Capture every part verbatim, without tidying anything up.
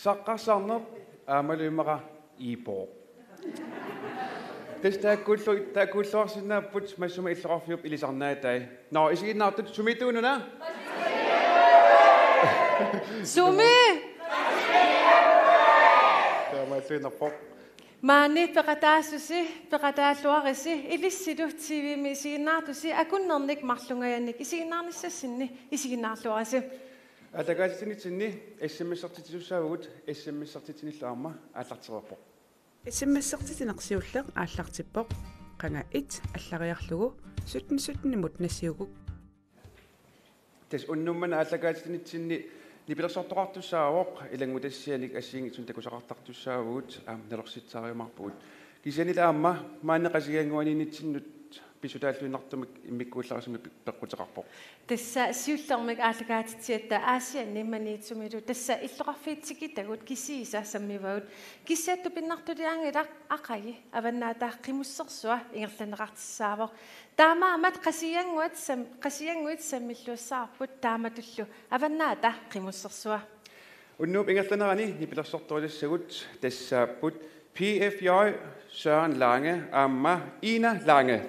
Saqqarsarneq aammalu immaqa Iipooq. Tassa taakkuullu-, taakkuulluarsinnaapput massuma illoqarfiup ilisarnaatai. Nå, isiginnaartut, sumituununa? Sumi? Taamaalluinnarpoq. Maani peqataasusi, peqataalluarisi, ilissilu T V-mi isiginnaartusi, akunnernik marlungajannik isiginnaarnissassinni isiginnaarluarisi. Aallakaatitsinitsinni S M S-ertitsisussaavugut, S M S-ertitsinillu aamma aallartereerpoq. S M S-ertitsineq siulleq aallartippoq. Qanga et allariarlugu sytten sytten-imut nassiuguk. Tassa unnuk manna aallakaatitsinitsinni nipilersortoqartussaavoq, ilanngutassianik assigiinngitsunik takusaqartartussaavugut, aamma nalorsitsaariumaarpugut. Kisiannili aamma maani Qasigiannguaniinnitsinnut pissutaalluinnartumik immikkuullarissamik pe-, peqquteqarpoq. Tassa siullermik aallakaatitsigatta Aasianni Maniitsumilu, tassa illoqarfiit tikitagut kisiisa sammivagut. Kisiat tupinnartuliaanngilaq, aqagu Avannaata Qimussersua ingerlanneqartussaavoq. Taamaammat Qasigiannguit sam-, Qasigiannguit sammilluassavarput taamatullu Avannaata Qimussersua. Unnuup ingerlanerani nipilersortorisassagut tassaapput P F J Søren Lange aamma Ina Lange.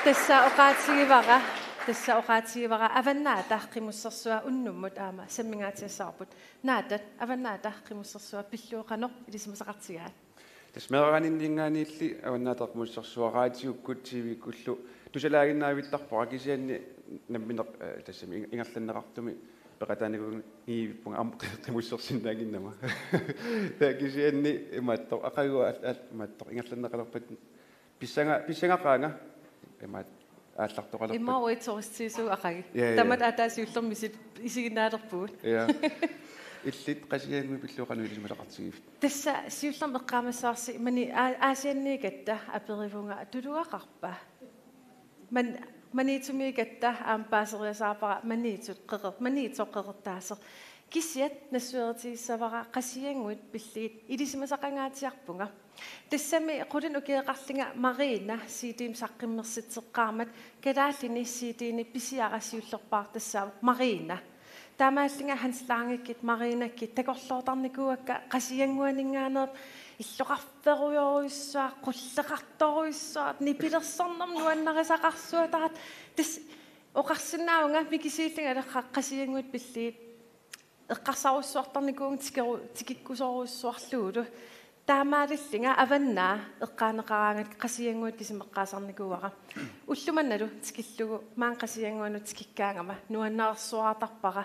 Tassa oqaatigivara, tassa oqaatigivara Avannaata Qimussersua unnummut aamma sammingaatsiassavarput. Naataat, Avannaata Qimussersua pillugu qanoq ilisimasaqartigaat? Tassa meeraaninninngaanniilli Avannaata Qimussersua raatiukkut T V-kkullu tusalaaginnaavittarpara, kisianni nammineq, eh, tassami ing-, ingerlanneqartumi peqataanikuunngivippunga aamma qimussersinnaannginnama. Taava kisianni imaattoq aqagu aal-, aal-, imaattoq ingerlanneqalerpat pissanga-, pissangaqaanga, imaat aallartoqalerpat. Immaqa uagut turistiisugut aqagu. Ja, ja. Tamatta ataasiullermik isi-, isiginnaalerpugut. Ja. Illit Qasigiannguit pillugu qanoq ilisimasaqartigiviuk? Tassa siullermik eqqaamassavarsi mani-, aa-, Aasianniikkatta aperivunga tulugaqarpa? Man-, Maniitsumiikkatta aamma paaseriasaarpara Maniitsut qeqer-, Maniitsoq qeqertaaseq. Kisiat nassuerutigissavarput Qasigiannguit pillugit ilisimasaqangaatsiarpunga. Tassami qulinik ukioqarlunga Marina C D-mik saqqummersitseqqaarmat kalaallini C D-nik pisiara siullerpaaq tassaavoq Marina. Taamaallunga Hans Langekkit Marinakkit takorloortarnikuuakka Qasigiannguaninngaanneerput illoqarferujorujussuaq, qulleqartorujussuaq, nipilersornermut nuannarisaqarsuataat. Tassa oqarsinnaavunga mikisuullugu ila Qasigiannguit pillugit eqqarsarujussuartarnikuuvunga tikeru-, tikikkusorujussuarlugulu. Taamaalillunga Avannaa eqqaaneqaraangat Qasigiannguit kisimi eqqaasarnikuuara. Ullumannalu tikillugu maani Qasigiannguanut tikikkaangama nuannaarsuartarpara.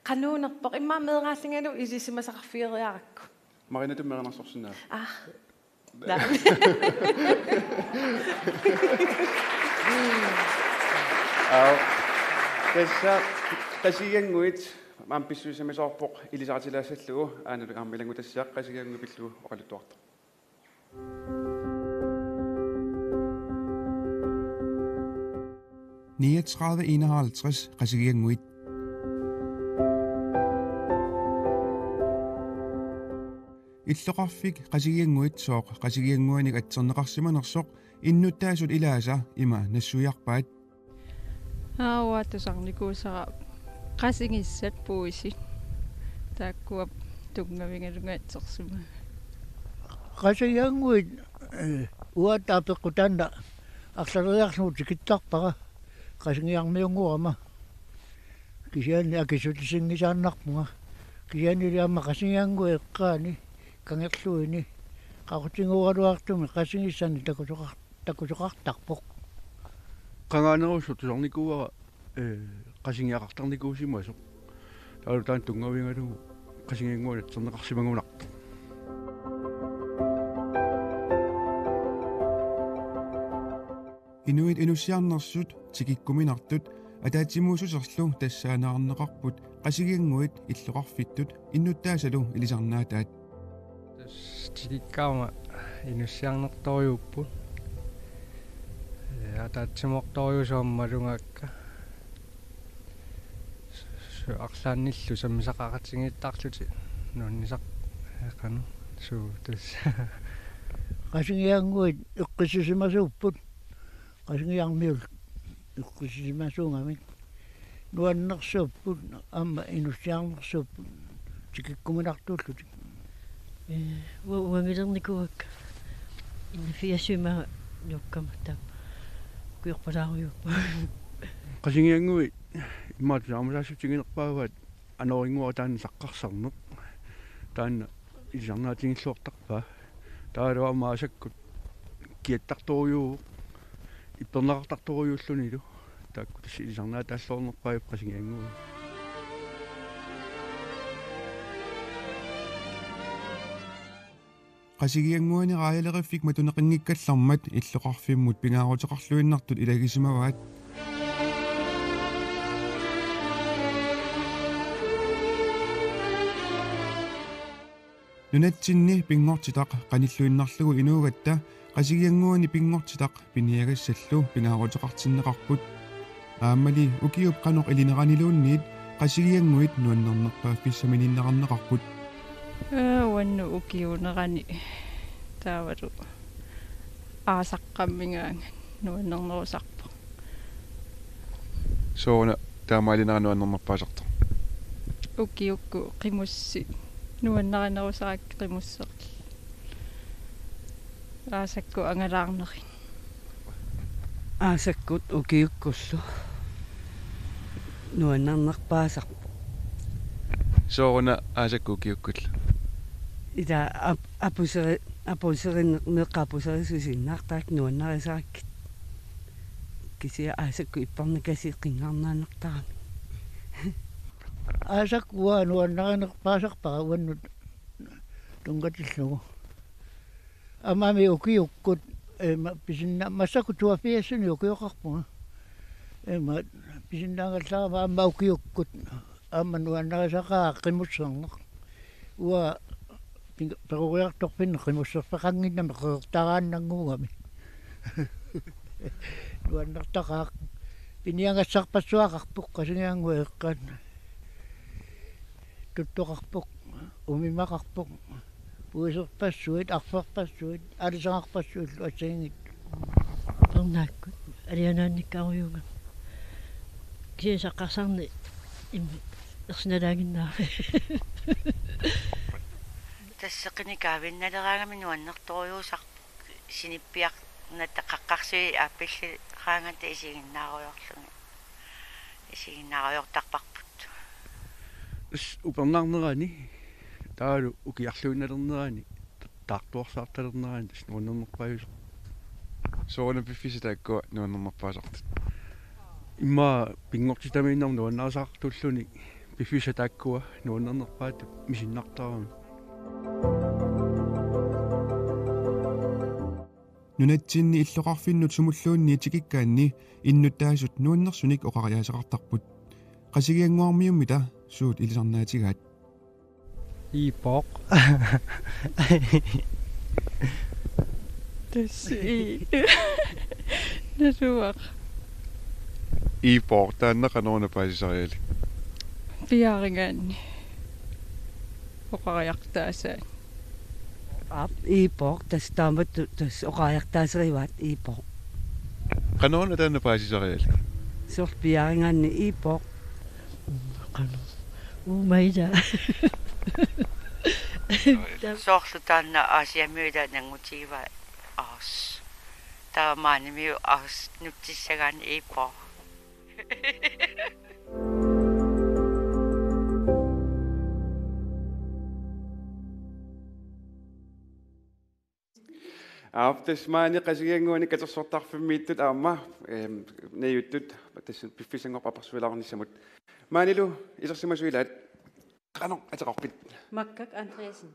Qanuunerpoq, immaqa meeraallungalu ilisimasaqarfigeriarakku. Marina, tummeqarnarsorsinnaa. Ah. Naa. Aa, tassa Qasigiannguit aamma pissusissamisoorpoq ilisaritilaassallugu, aana aamma ilanngutassiaq Qasigiannguit pillugu oqaluttuartoq. Niogtredive enoghalvtreds Qasigiannguit. Illoqarfik Qasigiannguit sooq Qasigiannguanik atserneqarsimanersoq innuttaasut ilaasa ima nassuiarpaat. Aua tusarnikuusara qasigissat puisit. Taakkua tunngavigalugit atsersimagaat. Qasigiannguit, eh, uattaaq peqqutaanna arlaleriarlugu tikittarpara. Qasigiarmiunngorama. Kisianni akissutissinngisaannarpunga. Kisiannili aamma Qasigiannguit eqqaani kangerluini. Qaqutigoorluartumik qasigissanik takusoqar-, takusoqartarpoq. Qangaanerussut tusarnikuuara, eh, qasigiaqartarnikuusimasoq. Taavalu taanna tunngavigalugu Qasigiannguanik atserneqarsimagunarpoq. Inuit inussiarnersut, tikikkuminartut ataatsimuussuserlu tassaaneqarneqarput Qasigiannguit illoqarfittut innuttaasalu ilisarnaataat. Tassa tikikkaama inussiarnertorujuupput. Ee, ataatsimoortorujuusut aamma malugaakka. Su-, arlaannillu sammisaqaqatigiittarlutik. Nuannisaq, eh, qanoq, suu, tassa. Qasigiannguit eqqissisimasuupput. Qasigiarmiut eqqissisimasuugamik. Nuannersuupput, aamma inussiarnersuupput. Tikikkuminartuullutik. Eh, ua-, uangilernikuak. Innafiasima nuukkama taam. Ukiorpalaarujuupput. Qasigiannguit immaqa tusarmusaassutsiginerpaavaat. Anorinnguaq taanna saqqarsarneq. Taanna ilisarnaatigilluartarpaa. Taavalu aamma aasakkut kiattartorujuuvoq. Ipperneqartartorujuullunilu. Taakku tassa ilisarnaataalluarnerpaat Qasigiannguit. Qasigiannguani raajaleriffik matuneqanngikkallarmat illoqarfimmut pingaaruteqarluinnartut ilagisimavaat. Nunatsinni pinngortitaq qanilluinnarlugu inuugatta Qasigiannguani pinngortitaq piniagassallu pingaaruteqartinneqarput. Aammali ukiup qanoq ilineraniluunniit Qasigiannguit nuannernerpaaffissamininneqarneqarput. Ee, uannut ukiuunerani taavalu aasaqqammigaangat nuannernerusarpoq. Sooruna taamaalinera nuannernerpaasartoq? Ukiukkut qimussit nuannarinerusarakkit qimusseq. Aasakkut angalaarnerit. Aasakkut ukiukkullu nuannernerpaasarpoq. Sooruna aasakkut ukiukkullu? Ila ap-, apuseri-, apuserineq meeqqat apuserisuusinnartaat nuannarisarakkit. Kisianni aasakkut ippernikasiit qinngarnaannartarami. Aasakkut uanga nuannarinerpaasarpara uannut tunngatillugu. Aamma ukiukkut, ima pisinna-, massakkut toogfirsinik ukioqarpunga. Ima pisinnaangallarama aamma ukiukkut aamma nuannarisaqaaq qimusserneq. Uanga ping-, peroriartorfinni qimusserfeqannginnami qeqertaraannanngugami. Nuannertaqaaq. Piniagassarpassuaqarpoq Qasigiannguit eqqaanni. Tuttoqarpoq, umimaqarpoq, puiserpassuit, arferpassuit, aalisarpassuillu assigiinngitsut. Pernaakkut alianaannikkarujuugami. Kisianni saqqarsarneq imma ersinalaaginnaavi. Tassa qinikaavinnaleraangami nuannertorujuusarpoq. Sinippiarnata qaqqarsuit aappilleraangata isiginnaarujoorlugit. Isiginnaarujoortarparput. Tassa upernaarnerani, taavalu ukiarluinnalernerani, ta-, taartuarsaartalernerani, tassa nuannernerpaajusoq. Sooruna piffissaq taakkua nuannernerpaasartut? Immaqa pinngortitamiinnarmik nuannarisaqartuulluni piffissaq taakkua nuannernerpaatut misinnartaramik. Nunatsinni illoqarfinnut sumulluunniit tikikkaanni innuttaasut nuannersunik oqariaaseqartarput. Qasigiannguarmiummita suut ilisarnaatigaat? Iippoq. Tassa ii. Naluara. Iippoq, taanna qanoruna paasisarialik? Piaarigaanni. Oqariartaasaanni. Aap, iippoq, tassa taamatut, tassa oqariartaaserivaat iippoq. Qanoruna taanna paasisarialik? Soorlu piaarigaanni iippoq. Qanoq. Uumaila. Soorlu taanna Aasiammiut ila nanngutigivaa aas. Taava maanimiut aas nutsissagaanni iippoq. Aap, tassa maani Qasigiannguani katersortarfimmiittut aamma, ehm, najuuttut tassa piffissanngorpat apersuilaarnissamut. Maanilu isersimasoq ilaat, qanoq ateqarpit? Makkak Andreasen.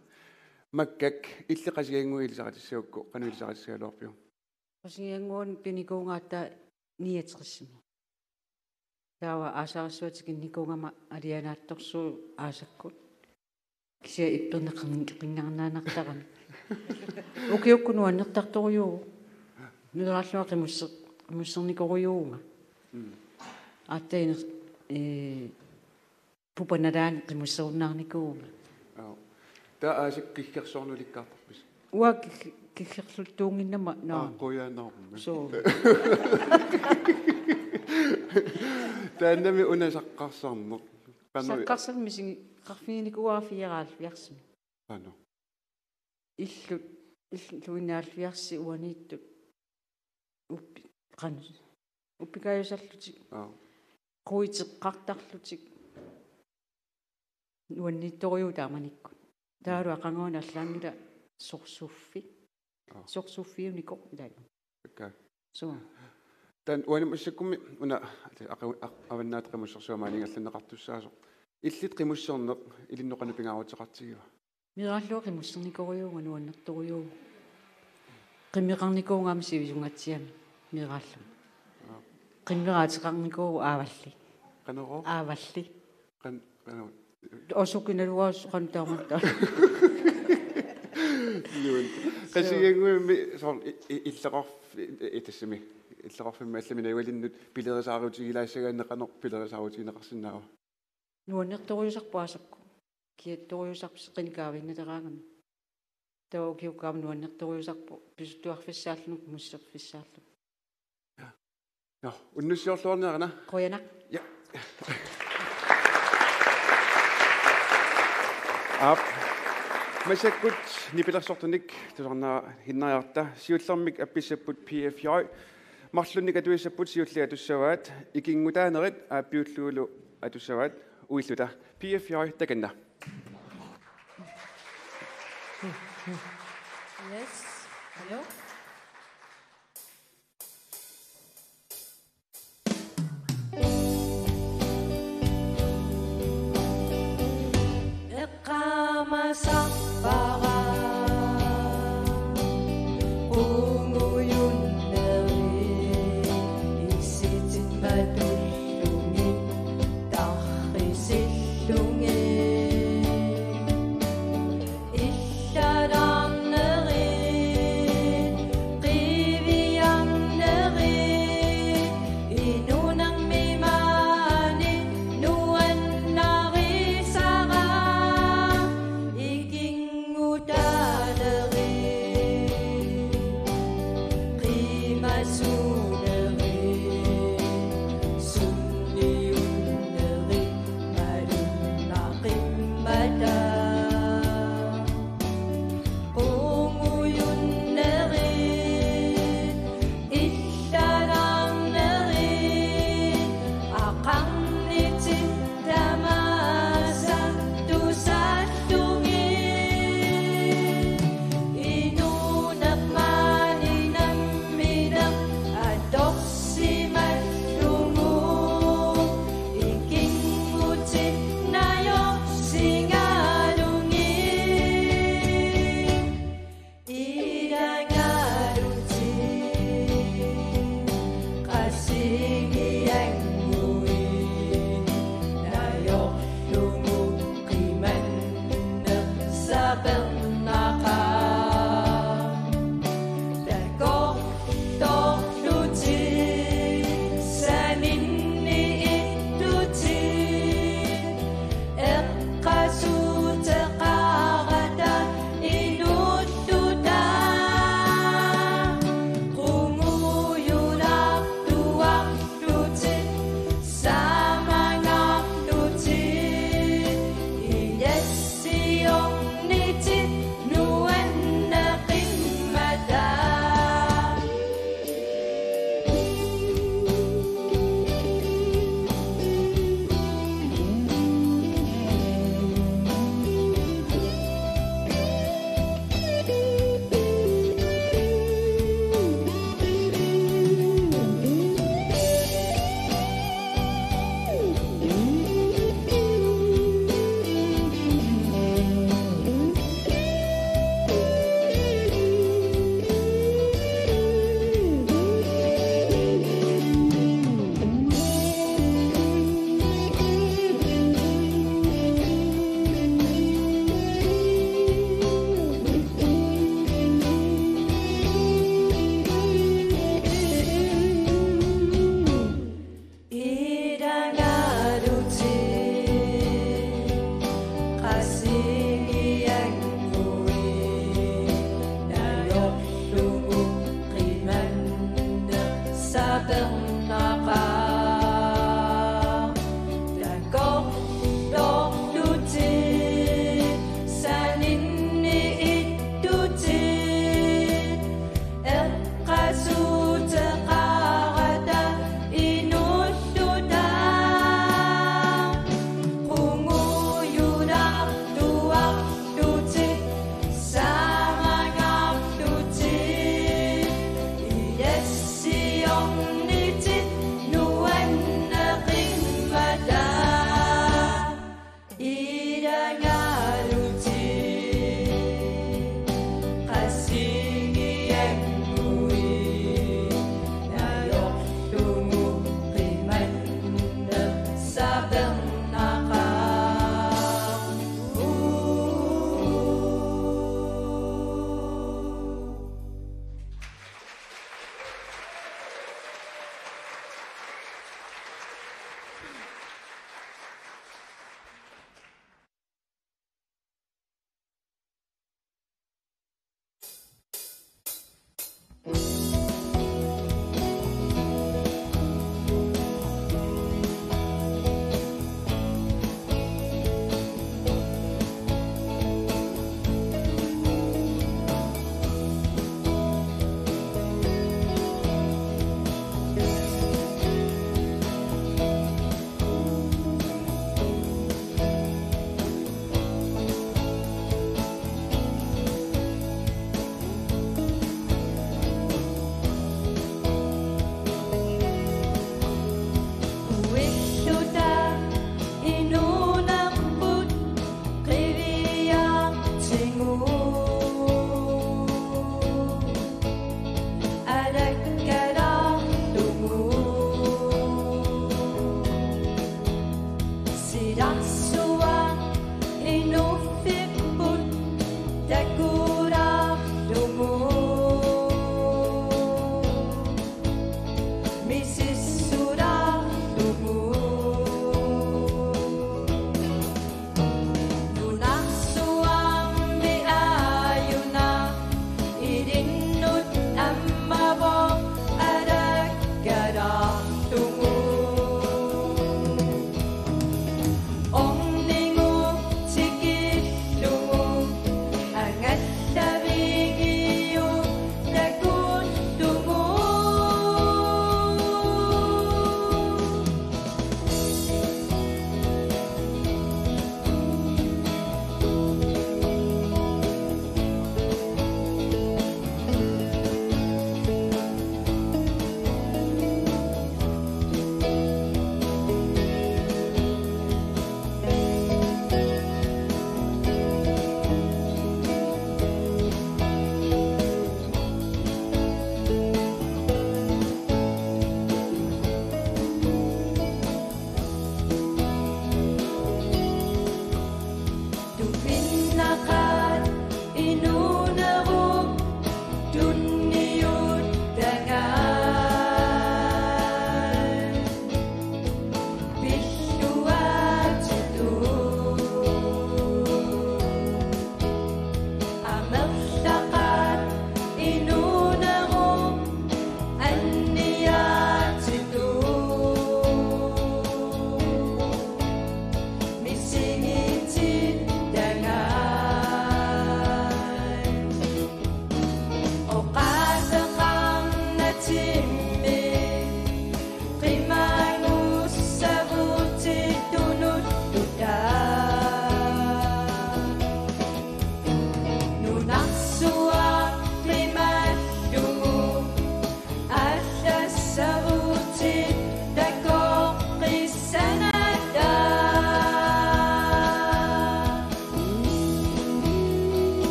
Makkak, illit Qasigiannguit ilisaritissagukkit, qanoq ilisaritissagigaluarpiuk? Qasigiannguani pinikuugatta niogtresimi. Taava aasarissuaq tikinnikuugama alianaatsorsuuvoq aasakkut. Kisianni ipperneqarninngaannaanartarami. Ukiukkut nuannertartorujuuvoq. Nunarsuaq qimusse-, qimussernikorujussuuvunga. Mm. Aatsaat iner-, ee, pupanalaani qimusserunnaarnikuuvunga. Joo. Taava aasiit kiggersornulikkaartarpisi? Uanga kig-, kiggerluttuunnginnama. Aa, naamik. Qujanarmi. Suu. Taannami una saqqarsarneq. Qanoq? Saqqarsarneq misigeqqaarfiginikuuara fireoghalvfjerdsimi. Qanoq? Illut, illut enoghalvfjerds uaniittut. Uppi-, qanoq. Uppikaajusarlutik. Aa. Quiteqqartarlutik. Nuanniittorujuuvoq taamanikkut. Taavalu aqaguani allaanngilaq sorsuffi. Aa. Sorsuffiunikoq ilaa. Okay. Suu. Taanna uani massakkummi una aqagu-, aq-, Avannaata Qimussersuaq maaniinngilaq allanneqartussaasoq. Illit qimusserneq ilinnut qanoq pingaaruteqartigiva? Meeraalluaq qimussernikorujussuuvoq, nuannertorujussuuvoq. Qimmeqarnikuuvunga aamma sivisungatsiami meeraallunga. Aa. Qimmeqaateqarnikuuvoq aavalli. Qanorooq? Aavalli. Qan-, qanoq? Osukineruaas qantaamatta. Nuan. Qasigiannguamik soorlu i-, i-, illoqarf-, i-, i-, tassami. Illoqarfimmi allami najugalinnut pilerisaarutigilaassaganni qanoq pilerisaarutigineqarsinnaava? Nuannertorujussuusarpoq aasakku. Kiattorujussuusarpoq seqineq kaaviinnaleraangami. Taava ukiukkaama nuannertorujussuusarpoq pisuttuarfissaalluni qimusserfissaalluni. Nå, unnussiorluarniarina. Qujanaq. Ja. Aap. Massakkut nipilersortunik tusarnaa-, hinnariarta. Siullermik appissapput P F J. Marlunnik atuissapput siulliit atussavaat. Ikinngutaanerit aappiullugulu atussavaat. Uilluta. P F J takanna. Yes. Hello. Eqqaamasarpara qungujunnerit issitit matullugit tarrisillugit. Illalarnerit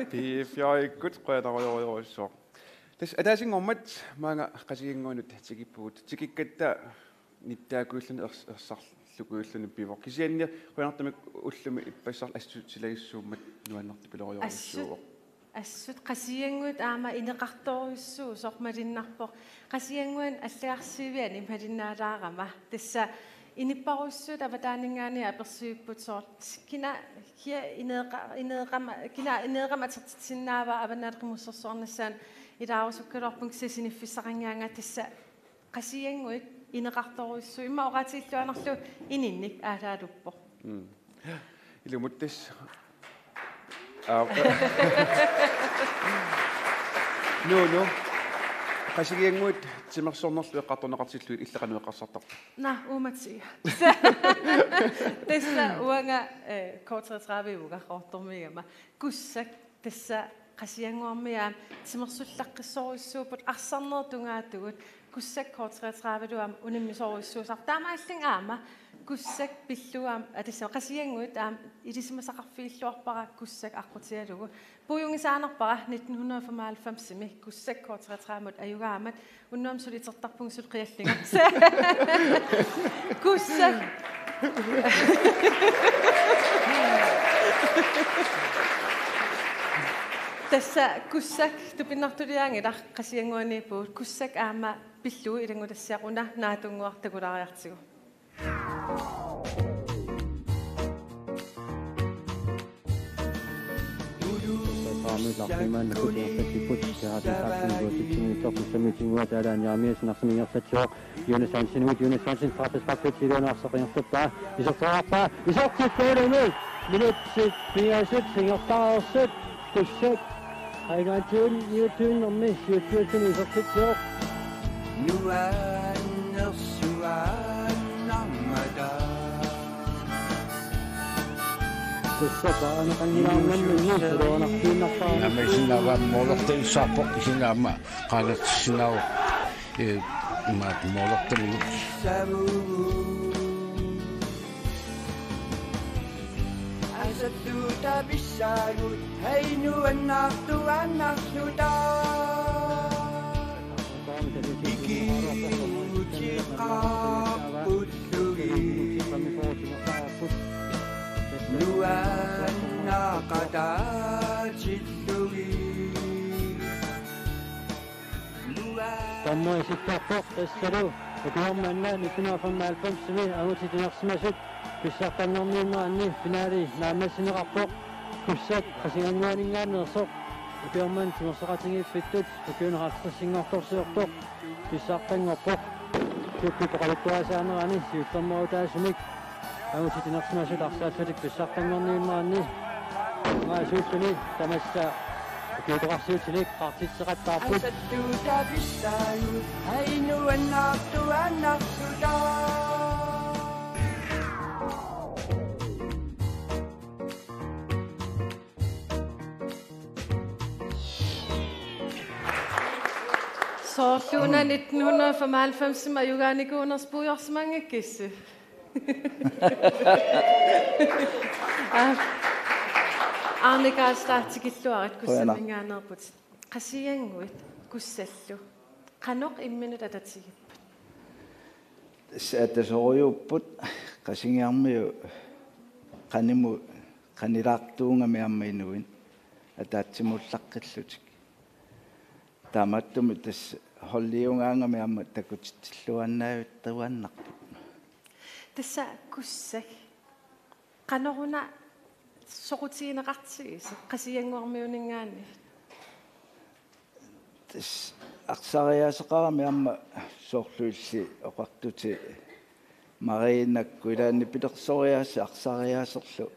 P F J-ikkut qujanarujorujussuaq. Tassa ataasinngormat maanga Qasigiannguanut tikippugut. Tikikkatta nittaakujulluni ers-, ersarlukujulluni pivoq. Kisianni qujanartumik ullumi ippassaq assut silagissuummat nuannertipilorujorujussuuvoq. Assut, assut Qasigiannguit aamma ineqartorujussuusoq malunnarpoq. Qasigiannguani allagarsiviani malunnaalaarama. Tassa inuppassuit avataaninngaanniit apersuipput soorlu kina kia ineeqa-, ineeqama-, kina ineeqama atortitsisinnaava Avannaata Qimussersuarnissaanut ilaarusukkaluarpunga kisianni siniffissaqannginnama tassa Qasigiannguit ineqartorujussuuvoq immaqa oqaatigilluinnarlugu ininnik aalaaluppoq. Mm. Ilumut tassa. Aa. Nuunu. Qasigiannguit timersornerlu eqqartorneqartillugit illit qanoq eqqarsartarpit? Naa, uumatsiga. Tassa uanga, eh, K treogtredive-uga Qaqortormiigama. Kussak tassa Qasigiannguarmiit aamma timersullaqqissorujussuupput arsarnerup tungaatigut Kussak K treogtredive-lu aamma unammisorujussuusarpoq. Taamaalilluni aamma Kussak pillugu aamma, aa, tassa Qasigiannguit aamma ilisimasaqarfigilluarpara Kussak aqqutigalugu. Puiunngisaannarpara nitten hundrede og femoghalvfems-imi Kussak K treogtredive-mut ajugaammat. Unnuami suli itertarpunga suli qiallunga. Kussak. Tassa Kussak tupinnartuliaanngilaq Qasigiannguaniippugut. Kussak aamma pillugu ilanngutassiaq una naatunnguaq takulaariartigu. Jonas Hansen, Jonas Hansen, straffesparkfeltip iluanut arsaq ingerlappaa, isertitsereerpaa, isertitsereerpaa, minutsit pingasut ingerlareersut, Kussak ajugaatigut niogtyve-mi siuttuussani isertitsivoq. Nuannersuaannarmata. Tassa paarneqanngilaarnermini iluanartuinnarpaa. Aamma isinnaavat målertavissaarpoq, isinnaavat aamma qaangertissinnaavoq, eh, imaattoq målertamigut. Asattuuta pissaagut, hai nuannaartuaannarluta. Ikiuuteqarpullugit. Nuannaaqataatillugit. Dommeri sittarpoq tassalu ukioq manna nitten hundrede og femoghalvfems-imi angutit inersimasut pissartanngorniunneranni finale naammassineqarpoq Kussak Qasigiannguaninngaanneersoq. Ukioq manna timersoqatigiiffittut ukiunik halvtredsinngortorsiortoq pissartanngorpoq. Kukkut oqaluttuarisaanerani siullermeerutaasumik angutit inersimasut arsaatsaatik pissartanngorniunneranni. Maasuulluni tamassa ukiutoqarsiutinik qaartitseqattaarput. Asattuuta pissaagut, hai nuannaartuaannarluta. Soorluuna nitten hundrede og femoghalvfems-imi ajugaanikuunersoq puigorsimanngikkussi. Aa, Arne Karlstad tikilluarit. Qujanaq. Kussamminngaanneerputit. Qasigiannguit Kussallu qanoq imminut atatigippat? Tassa atasorujuupput Qasigiarmiut qanimut qanilaartuugami aamma inuit ataatsimuullaqqillutik. Taamaattumik tassa holdiugaangami aamma takutitsilluaannavittuaannarput. Tassa Kussak qanoruna soqutigineqartigisoq Qasigiannguarmiuninngaanniit? Tassa arsariaaseqarami aamma soorlu illit oqartutit Mariinakkut ilaanni pilersoriaaseq arsariaaserlu.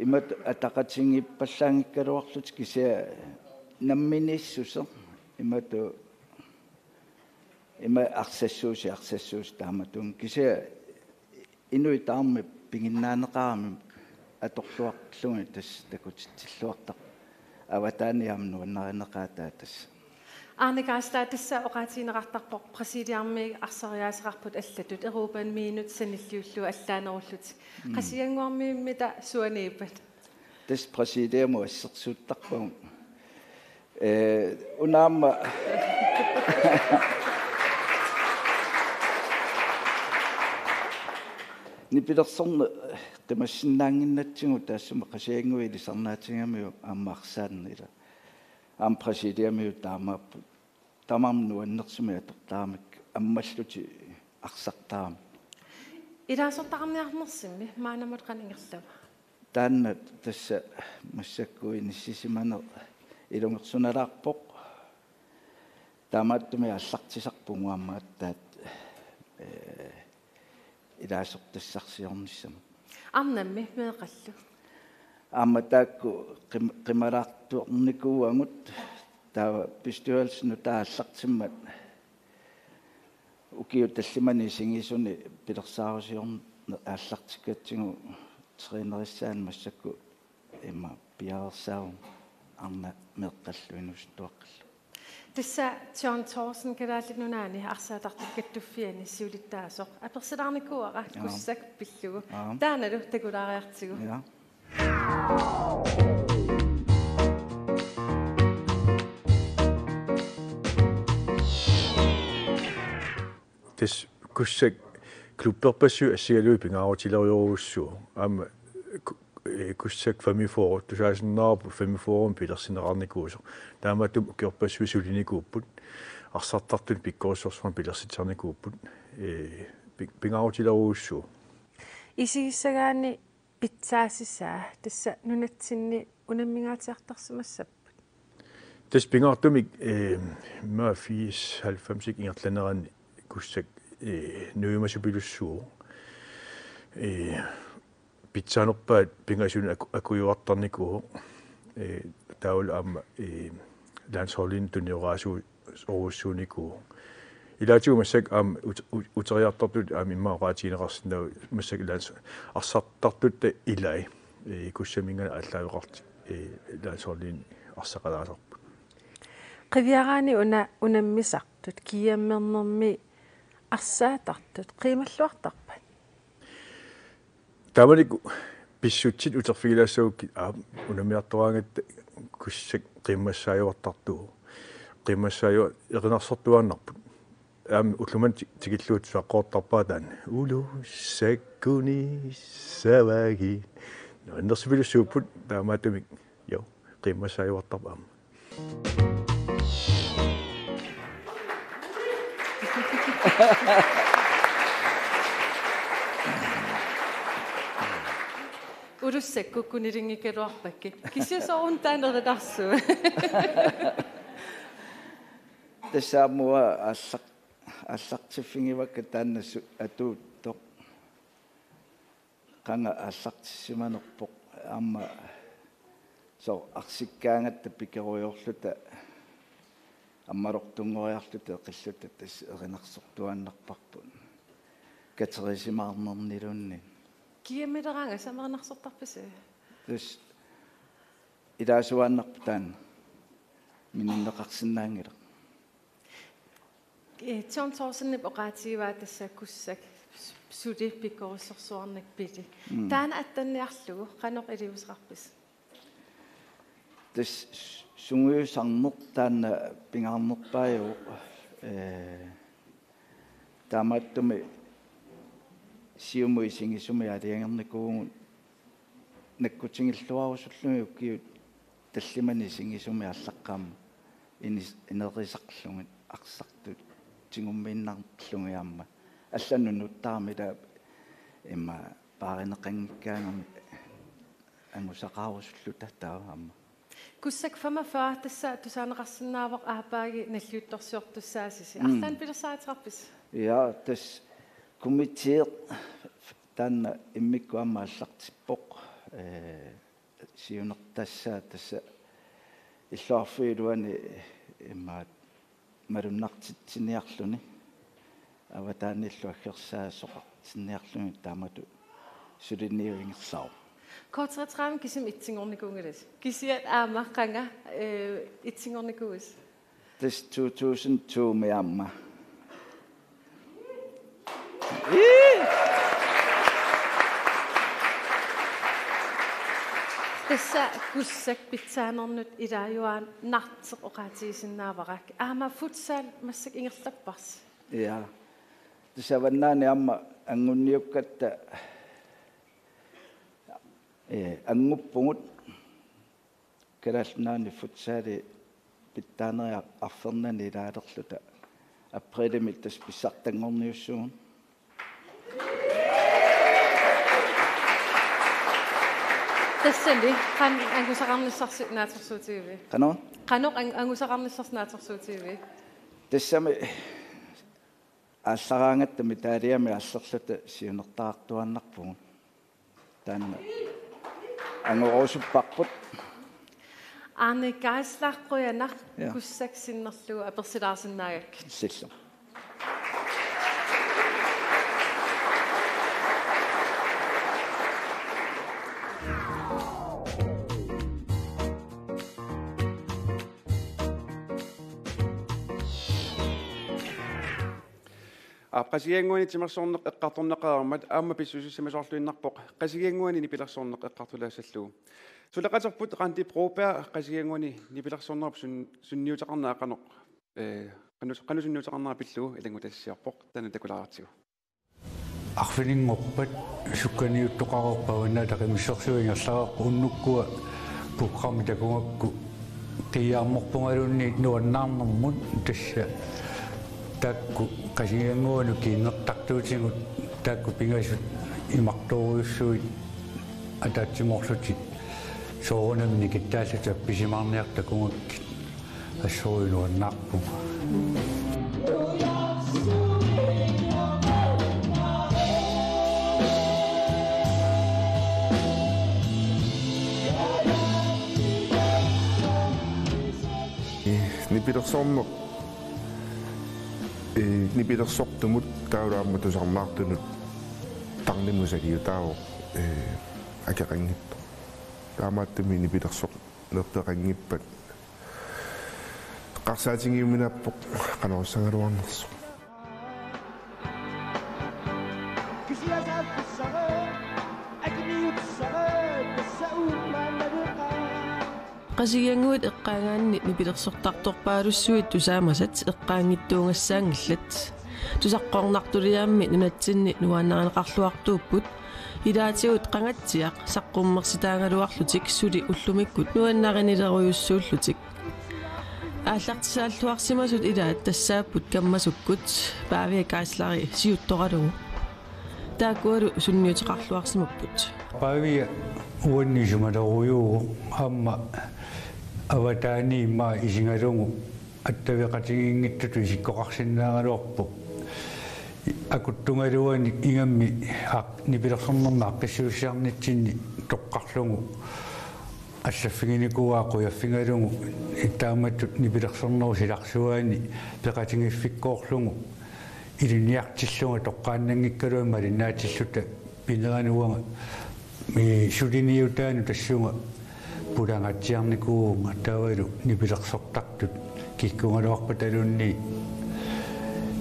Imatut ataqatigiippallaanngikkaluarlutik kisianni namminiissuseq imatut ima arsassuusi arsassuusi taamatut kisianni inuit tamarmik piginnaaneqaramik atorluarlugit tassa takutitsilluartarput. Avataani aamma nuannarineqaataa tassa. Arne Karlstad, tassa oqaatigineqartarpoq Brasiliarmiut arsariaaseqarput allatut Europamiunut sanilliullugu allaanerullutik. Mm. Qasigiannguarmiummita suaniippat? Tassa præsidiamut assersuuttarpagut. Ee, una aamma nipilersorneq qimassinnaannginnatsigu taassuma Qasigiannguit ilisarnaatigamiuk aamma arsaanneq ila. Aamma præsidiamiut taamaapput. Tamarmik nuannersumik atortaramik ammallutik arsartaramik. Ilaasortaqarniarnersimmi maannamut qanoq ingerlava? Taanna tassa massakkut inissisimaneq ilungersunalaarpoq. Taamaattumik aallartisarpugut aamma aatsaat, ee, ilaasortassarsiornissamut. Arnammi meeqqallu? Aamma taakku qim-, qimalaartornikuuagut, taava bestyrelsen nutaaq aallartimmat ukiut tallimanik isigisuni pilersaarusiorneq aallartikkatsigu trænerissaanut massakkut immaqa piareersaagut arnat meeqqallu inuusuttuaqqallu. Tassa John Thorsen Kalaallit Nunaanni arsaatartut kattuffianni siulittaasoq. Apersilaarnikuuara. Jaa. Kussak pillugu. Jaa. Taannalu takulaariartigu. Jaa. Tassa Kussak klubberpassuit assigalugit pingaarutilerujorujussuuvoq. Aamma ku-, ee, Kussak femogfyrre, tusaasinnaavoq femogfyrre pilersinneqarnikuusoq. Taamaattumik ukiorpassuit sulinikuupput. Arsartartut pikkorissorsuarnik pilersitsisarnikuupput. Ee, pi-, pingaarutilerujussuuvoq. Isigissagaanni pitsaasisaa tassa nunatsinni unammingaatsiartarsimassapput? Tassa pingaartumik, ee, immaqa firs halvfems ingerlanerani Kussak, ee, nuimasupilussuuvoq. Ee, pitsaanerpaat pingasunik aku-, akujuartarnikuuvoq. Ee, taavalu aamma, ee, landsholdinik tunioraasuu-, orujussuunikuuvoq. Ilaatigut massakkut aamma ut-, ut-, uteriartartut aamma immaqa oqaatigineqarsinnaavoq massakkut lands-, arsartartutta ilai, ee, Kussaminngaanniit aallaaveqartut, ee, landsholdinik arsaqalaasarput. Qiviaraanni una unammisartut, kiammernermi arsaatartut, qiimalluartarpat? Taamanikkut pissutsit uterfigilaassagukkit, aap, unammiartoraangatta Kussak qiimmassaajuartartuuvoq. Qiimmassaajuat erinarsortuaannarput. Aamma ullumimut ti-, tikillugu tusaqquartarpaa taanna. Ulussakkunissavagiit. Nuannersupilussuupput taamaattumik. Joo, qiimmassaajuartarpoq aamma. Ulussakkut kunilinngikkaluarpakkit. Kisianni soorunami taanna erinarsuuvoq. Tassa aamma uanga aallaq-, aallartiffigivakka taanna su-, atuuttoq. Qanga aallartissimanerpoq aamma soorlu arsikkaangatta pikerujoorluta ammalortunngoriarluta eqilluta tassa erinarsortuaannarparput. Katerisimaarnerniluunniit. Kiammileraangat samerinarsortarpisi? Tassa ilaasuaannarpoq taanna. Minunneqarsinnaanngilaq. Ee, John Thorsenip oqaatigivaa tassa Kussak suli pikkorissorsuarnik pili. Mm. Taanna attanniarlugu qanoq iliuuseqarpisi? Tassa s-, sungiusarneq taanna pingaarnerpaajuvoq, ee, taamaattumik siumut isigisumik aalajangernikuuvugut nakkutigilluarusullugit ukiut tallimanik isigisumik aallaqqaammut inis-, inerisarlugit arsartut tigummiinnarlugit aamma. Allanut nuuttarami ila immaqa paarineqanngikkaangamik angusaqarusulluta taava aamma. Kussak femogfyrre tassa tusaaneqarsinnaavoq aappaagu nalliuttorsiortussaasisi. Mm. Arlaannik pilersaaruteqarpisi? Ja, tassa komiteeq taanna immikkut aamma aallartippoq. Ee, siunertassaa tassa illoqarfiup iluani immaqa malunnartitsiniarluni. Avataaniillu aggersaasoq oqartinniarluni taamatut suliniut ingerlavoq. K treogtredive kisimi itsinngornikuunngilasi. Kisianni aamma qanga, ee, itsinngornikuuisi? Tassa to tusind to-mi aamma. Ii! Tassa Kussak pitsaanernut ilaajuaannartoq oqaatigisinnaavara. Aamma futsal massakkut ingerlapparsi. Ja. Tassa avannaani aamma anguniukkatta, eh, anguppugut. Kalaallit Nunaanni futsali pitsaanerit arfernanni ilaalerluta aprilimi tassa pissartanngorniussuugut. Tassani qanoq angusaqarnissarsi naatsorsuutigiviuk? Qanoq? Qanoq ang-, angusaqarnissarsi naatsorsuutigiviuk? Tassami aallaraangatta medaljamik aallerluta siunertaqartuaannarpugut. Taanna angorusupparput. Arne Geisler, qujanaq. Ja. Kussak sinnerlugu apersilaarsinnaagakkit. Sillum. Aap, Qasigiannguani timersorneq eqqartorneqareermat aamma pissusissamisoorluinnarpoq Qasigiannguani nipilersorneq eqqartulaassallugu. Suleqaterput Randi Broberg Qasigiannguani nipilersornerup sun-, sunniuteqarnera qanoq, eh, qanoq, qanoq sunniuteqarnera pillugu ilanngutassiorpoq, taanna takulaartigu. Arfininngorpat sukkaniuttoqareerpat avannaata qimissorsuup ingerlareerpoq, unnukkua programmi takugakku qiiaarmorpungaluunniit nuannaarnermut, tassa taakku Qasigiannguanut kiinnertartuutigut taakku pingasut imartoorujussuit ataatsimoorlutik soorunami nikittaallutik appisimaarniartut takugakkit. Assorujuk nuannaarpunga. Nipilersorneq, eh, nipilersortumut taavalu aamma tusarnaartunut tarnimut saliutaavoq, eh, akeqanngippoq. Taamaattumik nipilersorneq peqanngippat eqqarsaatigiuminaappoq qanoq oqassagaluarnersoq. Qasigiannguit eqqaagaanni nipilersortartorpaalussuit tusaamasat eqqaanngitsuugassaanngillat. Tusaqqornartuliaammi nunatsinni nuannarineqarluartuupput, ilaatigut qangatsiaq saqqummersitaagaluarlutik suli ullumikkut nuannarinilerujussuullutik. Aallartisaalluarsimasut ilaat tassaapput kammasukkut, Pavia Geisleri siuttoralugu. Taakkualu sunniuteqarluarsimapput. Pavia uannut isumalerujuuvoq, aamma avataani immaqa isigalugu attaveqatigiinngitsutut isikkoqarsinnaagaluarpoq. Akuttugaluanik ingammik aaq-, nipilersornermi aaqqissuussiarnitsinni toqqarlugu allaffiginikuuaa qujaffigalugu, taamatut nipilersornerup silarsuaani peqatigiiffikkoorlugu ilinniartillunga toqqaannanngikkaluarlunga malinnaatilluta pinerani uanga, eh, suliniutaanut tassunga pulangaatsiarnikuuvunga, taavalu nipilersortartut kikkuugaluarpataluunniit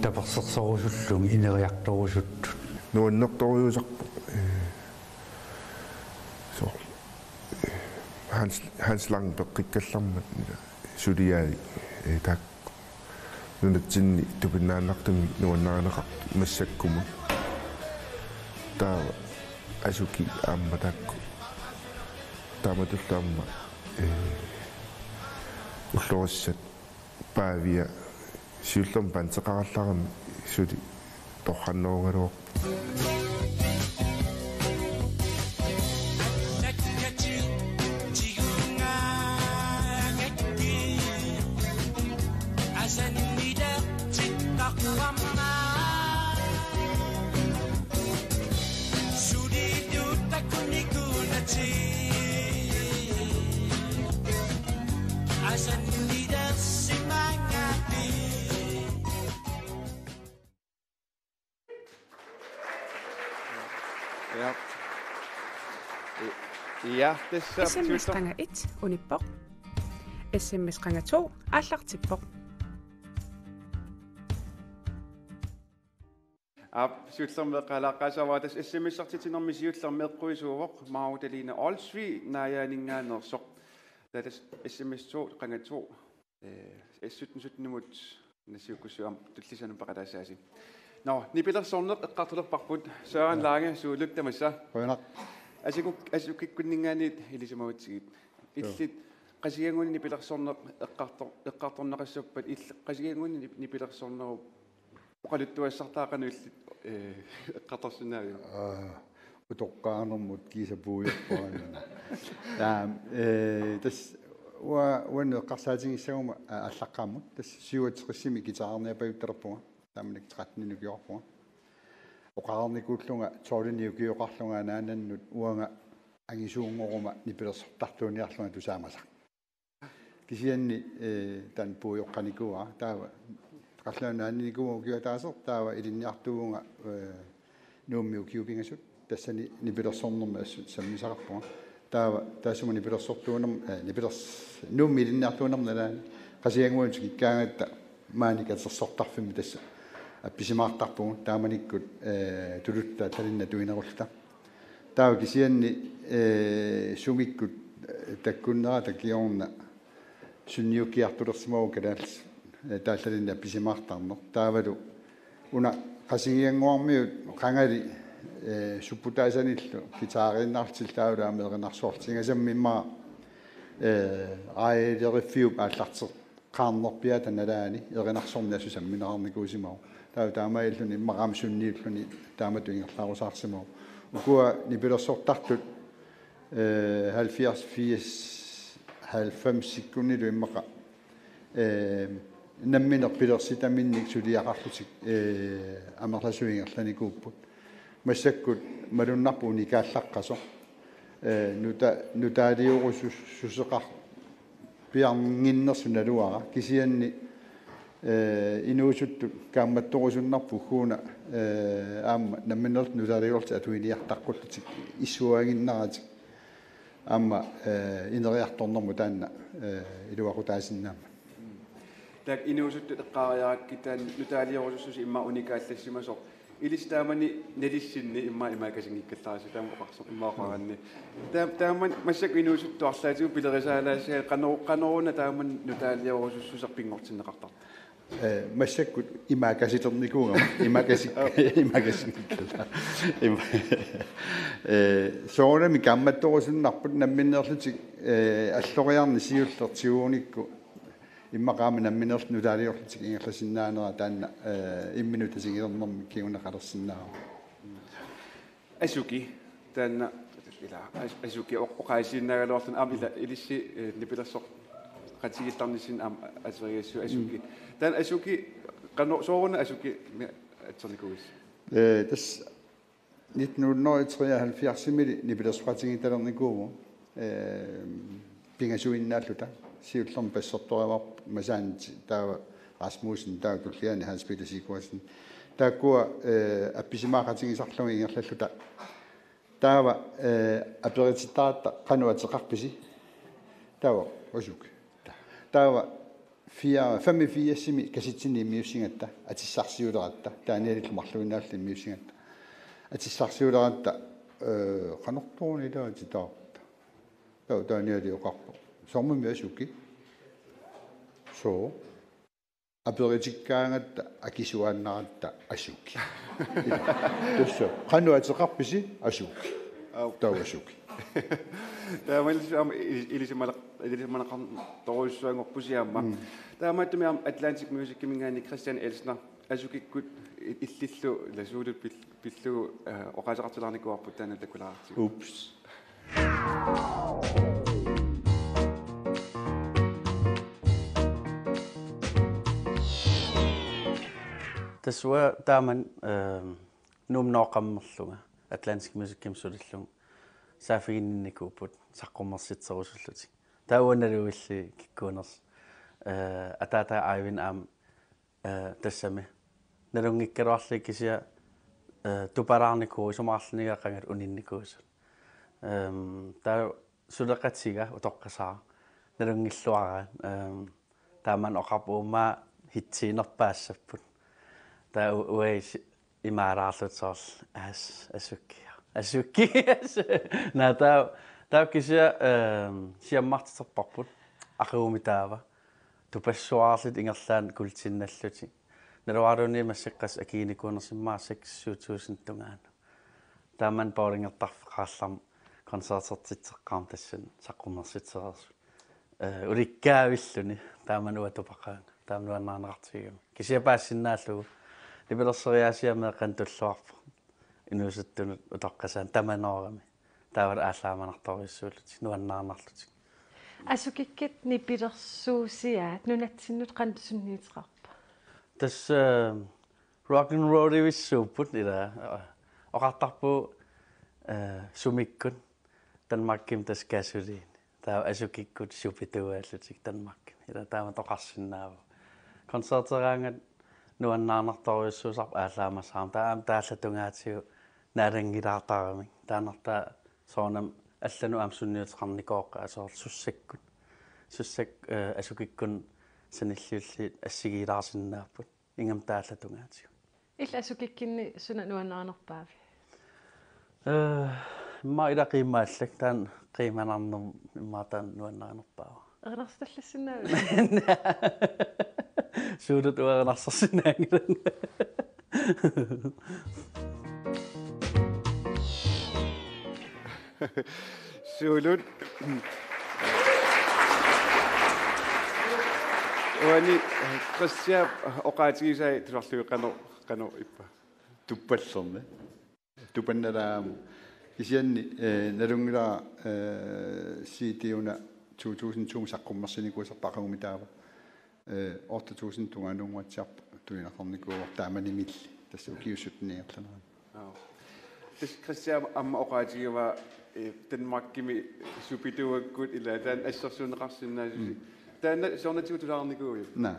tapersersorusullugit ineriartorusuttut. Nuannertorujussuusarpoq, eh, so, eh, Hans, Hans Lang peqqikkallarmat suliai, eh, taak- Nunatsinni tupinnaannartumik nuannarineqartut massakkumut. Taava Asuki aamma taakku. Taamatullu aamma, eh, ullorissat Pavia siullermik bandeqarallarami suli torrannerugaluarpoq. Ja. Ja, tassa S M S siulleq- qanga et unippoq. S M S qanga to aallartippoq. Aap, siullermik eqqaalaaqqaassaanga, tassa S M S-ertitsinermi siullermik eqquisuuvoq Marutalina Olsvig Naajaaninngaanneersoq. Taava tassa S M S to gange to, eh, S sytten sytten-imut nassiukkussuit aamma tullissanut peqataassaasi. Nå, nipilersorneq eqqartulerparput, Søren Lange, suulut tamassa. Qujanaq. Asukik-, asukikkunninngaanniit ilisimagutsigit. Joo. Illit Qasigiannguani nipilersorneq eqqartor-, eqqartorneqassappat, illit Qasigiannguani nip-, nipilersornerup oqaluttuassartaa qanoq illit, eh, eqqartorsinnaaviuk? Aa, utoqqaanermut kiisa puiorpara. Taam, eh, tassa ua-, uannut eqqarsaatigissaguma, aa, aallaqqaammut, tassa syvogtresimi guitarerniapajuttalerpunga, taamanikkut tretten-inik ukioqarpunga. Oqarnikuullunga tolv-inik ukioqarlunga anaanannut uanga angisuunngoruma nipilersortartuuniarlunga tusaamasaq. Kisianni, eh, taanna puioqqanikuuara, taava qallunaat anaananikuuvunga ukioq ataaseq, taava ilinniartuuvunga, eh, Nuummi ukiut pingasut, tassani nipilersornermi assut sammisaqarpunga. Taava taassuma nipilersortuunerm-, eh, nipilers-, Nuummi ilinniartuunerma nalaani Qasigiannguanut tikikkaangatta maani katersortarfimmi tassa appisimaartarpugut, taamanikkut, eh, tuluttut talinni atuinerulluta. Taava kisianni, eh, sumikkut, eh, takkunnerata kingorna sunniukkiartulersimavoq kalaallisut, eh, taallalinnik appisimaartarneq. Taavalu una Qasigiannguarmiut qangali, eh, supputaasanillu guitariinnarlutillu taavalu aamma erinarsorlutik. Ingasammik immaqa, eh, aajaleriffiup aallarteq- qaarnerpiata nalaani erinarsorneq assut sammineqarnikuusimavoq. Taava taamaalilluni immaqa aamma sunniulluni taamatut ingerlaarusaarsimavoq. Ukua nipilersortartut, eh, halvfjerds, firs, halvfemsikkunnilu immaqa, eh, nammineq pilersitaminnik suliaqarlutik, eh, amerlasuut ingerlanikuupput. Massakkut malunnarpoq unikaallaqqasoq. Eh, nuta-, nutaaliorusussuseqar- piarnginnersut naluara. Kisianni, eh, inuusuttut kaammattorusunnarput ugguuna, eh, aamma nammineq nutaaliorlutik atuiniartaqqullutik issuaaginnaratik. Aamma, eh, ineriartornermut taanna, eh, iluaqutaasinnaammat. Taakku inuusuttut eqqaariarakkit taanna nutaaliorusussuseq immaqa unikaallassimasoq. Ilissi taamani nalissinni immaqa imaakkasinngikkallarassi taama oqarsoq immaqa oqaraanni. Taam-, taamani massakkut inuusuttut arlaatigut pilerisaalaassagaat qano-, qanoruna taamani nutaaliorusussuseq pinngortinneqartartoq. Eh, massakkut imaakkasilernikuu-, imaakkasi-, imaakkasinngikkalla. Ima-, eh, soorunami kaammattorusunnarput namminneerlutik, eh, alloriarneq siulleq tigunikku immaqa aamma nammineerlutik nutaaliorlutik ingerlasinnaanera taanna, eh, imminut tatigilernermik kinguneqalersinnaavoq. Asuki, taanna, ila, as-, Asuki oq-, oqaasiinnaagaluarluni aamma ila, ilissi, eh, nipilersoqatigiillarnissinni aamma ateriassui Asuki. Mm. Taanna Asuki, qano-, sooruna Asuki mi-, atsernikuuis? Eh, tassa nitten hundrede treoghalvfjerds-imili nipilersoqatigiittalernikuuvugut, eh, pingasuinnaalluta, siullermik bassertorivarput Masaanti, taava Rasmussen, taava tulliani Hans Peter Sigurdsen. Taakkua, eh, appisimaaqatigisarlugit ingerlalluta. Taava, eh, aperitittaratta qanoq ateqarpisi? Taava Asuki. Taava fire-, femogfirsimi kassitsinik immiussigatta, atissarsiuleratta, Danielillu marluinnaalluta immiussigatta. Atissarsiuleratta, eh, qanortoq una ilaatitaarta. Taava Danieli oqarpoq: Soormimmi Asuki? Soo. Aperitikkaangatta akisuaannaratta Asuki. Tassa, qanoq ateqarpisi? Asuki. Au. Taava Asuki. Taamaalillusi aamma ili-, ilisimalaq-, ilisimaneqartorujussuanngorpusi aamma. Mm. Taamaattumik aamma Atlantic Musiciminngaanniit Christian Elsner Asukikkut i-, illillu ilasuulut pil-, pillugu, eh, oqaaseqartulaarnikuuarput taanna takulaartigu. Ups. Tassa uanga taamani, ehm, Nuummi nooqqammerlunga Atlantic Musicimi sulillunga saaffiginnikuupput saqqummersitserusullutik. Taava uanga nalugillugit kikkuunersut, eh, ataataa Aivind aamma, eh, tassami nalunngikkaluarlugit kisianni, eh, tupalaarnikuuvoq isumaqarlunilu qangali uninnikuusut. Ehm, taava suleqatiga utoqqasaara nalunngilluaraat, ehm, taamani oqarpoq uummaa hitsiinerpaassapput. Taava u-, uagut si-, Imaalaarlutik soorlu as asukki. Asukki. Naa, taava, taava kisianni, ehm, siammartiterparput. Aqagumik taava. Tupassuarlutik ingerlaannaq kuultiinnarlutik. Naluaraluunniit massakkut qassit akikinikuunersoq, immaqa seks syv tusind tungaanut. Taamani bowlingertarfeqarami koncertertitseqqaarmat tassani saqqummersitsereersut. Eh, ulikkaavilluni taamani uanga tupaqaanga. Taama nuannaarneqartigigami. Kisianni paassinnaallugu. Nipilersoriaasiat meeqqanut tulluarpoq. Inuusuttunut utoqqasaanut tamanoorami. Taavalu aallaamanartorujussuullutik, nuannaarnarlutik. Asukikkut nipilersuusiaat nunatsinnut qanoq sunniuteqarpa? Tassa, eh, rock and rollivissuupput ila, eh, oqartarpugut, eh, sumikkut Danmarkimi tassa gasolin. Taava asukikkut Shu-bi-dua-allutik Danmarkimi. Ila taama oqarsinnaavoq. Koncerteraangat nuannaarnartorujussuusarpoq aallaamasarama. Taava aamma taallat tungaatigut naalanngilaartaramik. Taannartaa soorunami allanut aamma sunniuteqarnikooqaat soorlu sussakkut. Sussakka, eh, asukikkunik sanilliullutik assigiilaarsinnaapput. Ingammik taallat tungaatigut. Illit asukikkunni suna nuannaarnerpaavi? Eh, immaqa ila qiimaallak, taanna qiimanarnermut immaqa taanna nuannaarnerpaava. Erinarsutallassinnaavit? Suulut uanga erinarsorsinnaanngilanga. Suulut. Uani Christianip oqaatigisai tusarlugit qanoq, qanoq ippa? Tuppallermi. Tupannalaam. Kisianni, eh, nalunngilara, eh, C D-una to tusind to saqqummersinikuusarput aqagumik taava. Eh, otte tusind tungaanut unguatsiarpoq tunineqarnikuuvoq taamanimiilli. Tassa ukiut syttenit ingerlaneranni. Aap. Tassa Christian aamma oqaatigivaa, eh, Danmarkimi Shu-bi-dua-kkut ila taanna assersuunneqarsinnaasusi. Mm. Taanna soorunatigut tusarnikuuiuk? Naa.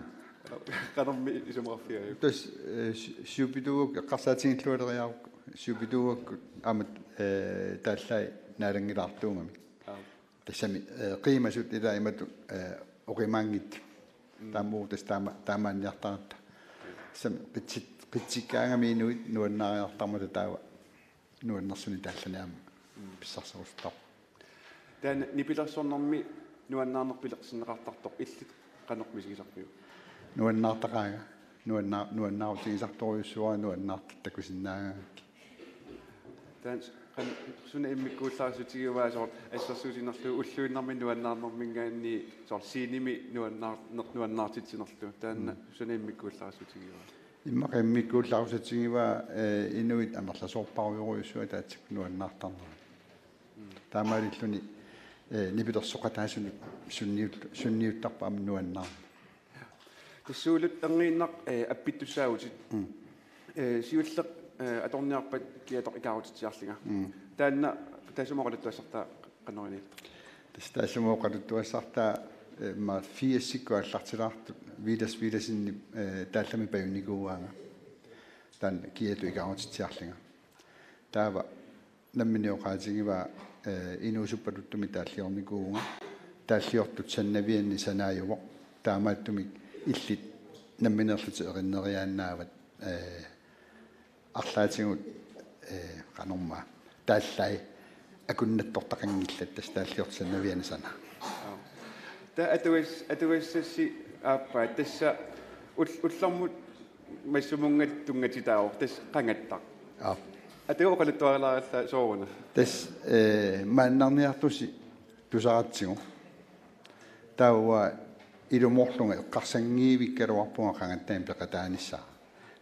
Qanormi isumaqarfigajuk? Tassa, eh, Shu-, Shu-bi-dua-kkut eqqarsaatigillualeriarukku. Shu-bi-dua-kkut aamma, eh, taallai naalanngilaaruugamik. Aap. Tassami, eh, qiimasut ila imatut, eh, oqimaanngitsut. Mm. Taama tassa taama-, taamaanniartaratta. Tassami qitsit-, qitsikkaangami inuit nuannaariartarmata taava nuannersunik taallani aamma. Mm. Pissarserusuttarpoq. Taanna nipilersornermi nuannaarneq pilersinneqartartoq illit qanoq misigisarpiuk? Nuannaartaqaanga. Nuanna-, nuannaarutigisartorujussuuara, nuannaartut takusinnaagakku. Taanna qan-, suna immikkuullarissutigivaa soorlu assersuutiginerlugu ulluinnarni nuannaarnerminngaanniit soorlu scenemi nuannaar-, ner-, nuannaartitsinerlugu. Taanna Mm. suna immikkuullarissutigivaa? Immaqa immikkuullarissutigivaa, eh, inuit amerlasoorparujorujussuit ataatsikkut nuannaartarnerat. Mm. Taamaalilluni, eh, nipilersoqataasunut sunniut-, sunniuttarpoq aamma nuannaarneq. Tassuulut erniinnaq, eh, appittussaavutit. Mm. Eh, siulleq, eh, atorniarpat Kiatoq ikaarutitsiarlunga. Mm. Taanna taassuma oqaluttuassartaa qanoq iniittoq? Tassa taassuma oqaluttuassartaa, eh, ma firsikkut aallartilaartut Villads Villadsenip, eh, taallami pajunnikuuaanga. Taanna Kiatoq ikaarutitsiarlunga. Taava nammineq oqaatigivaa, eh, inuusuppaluttumik taalliornikuuvunga. Taalliortut sannavianni sanaajuvoq. Taamaattumik illit nammineerlutit erinneriaannaavat, eh, arlaatigut, eh, qanormaa. Taallai akunnattortaqanngillat tassa taalliortut sannavianni sanaa. Taava atugas-, atugassassi aappaa tassa ul-, ullormut massumunnga tunngatitaavoq tassa qangattaq. Aap. Atagu oqaluttuarilaarallarsi sooruna? Tassa, eh, maannarniartusi tusaratsigu. Taava ilumoorlunga eqqarsanngivikkaluarpunga qangattanik peqataanissaa.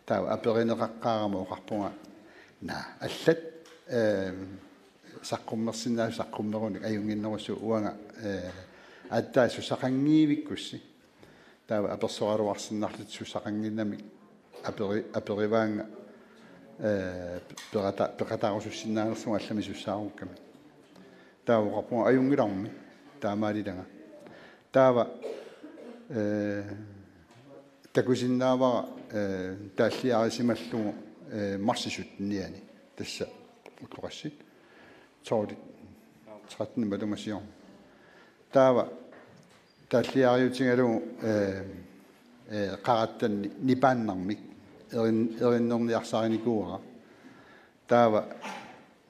Taava aperineqaqqaarama oqarpunga: Naa, allat, eh, saqqummersinnaasut saqqummerunik ajunnginnerusut, uanga, eh, aatsaat sussaqanngivikkussi. Taava apersoraluarsinnarlutik sussaqannginnamik aperi-, aperivaannga, eh, peqata-, peqataarusussinnaanersunga allamik sussaarukkami. Taava oqarpunga: Ajunngilarmi, taamaalilanga. Taava, eh, takusinnaavara, eh, taalliarisimallugu, eh, marsip syttenianni. Tassa ulloqassit tolvit, trettenit matuma siorna. Taava taalliariutigalugu, eh, eh, qarattanni nipaannarmik. erin-, erinnerniarsarinikuuara. Taava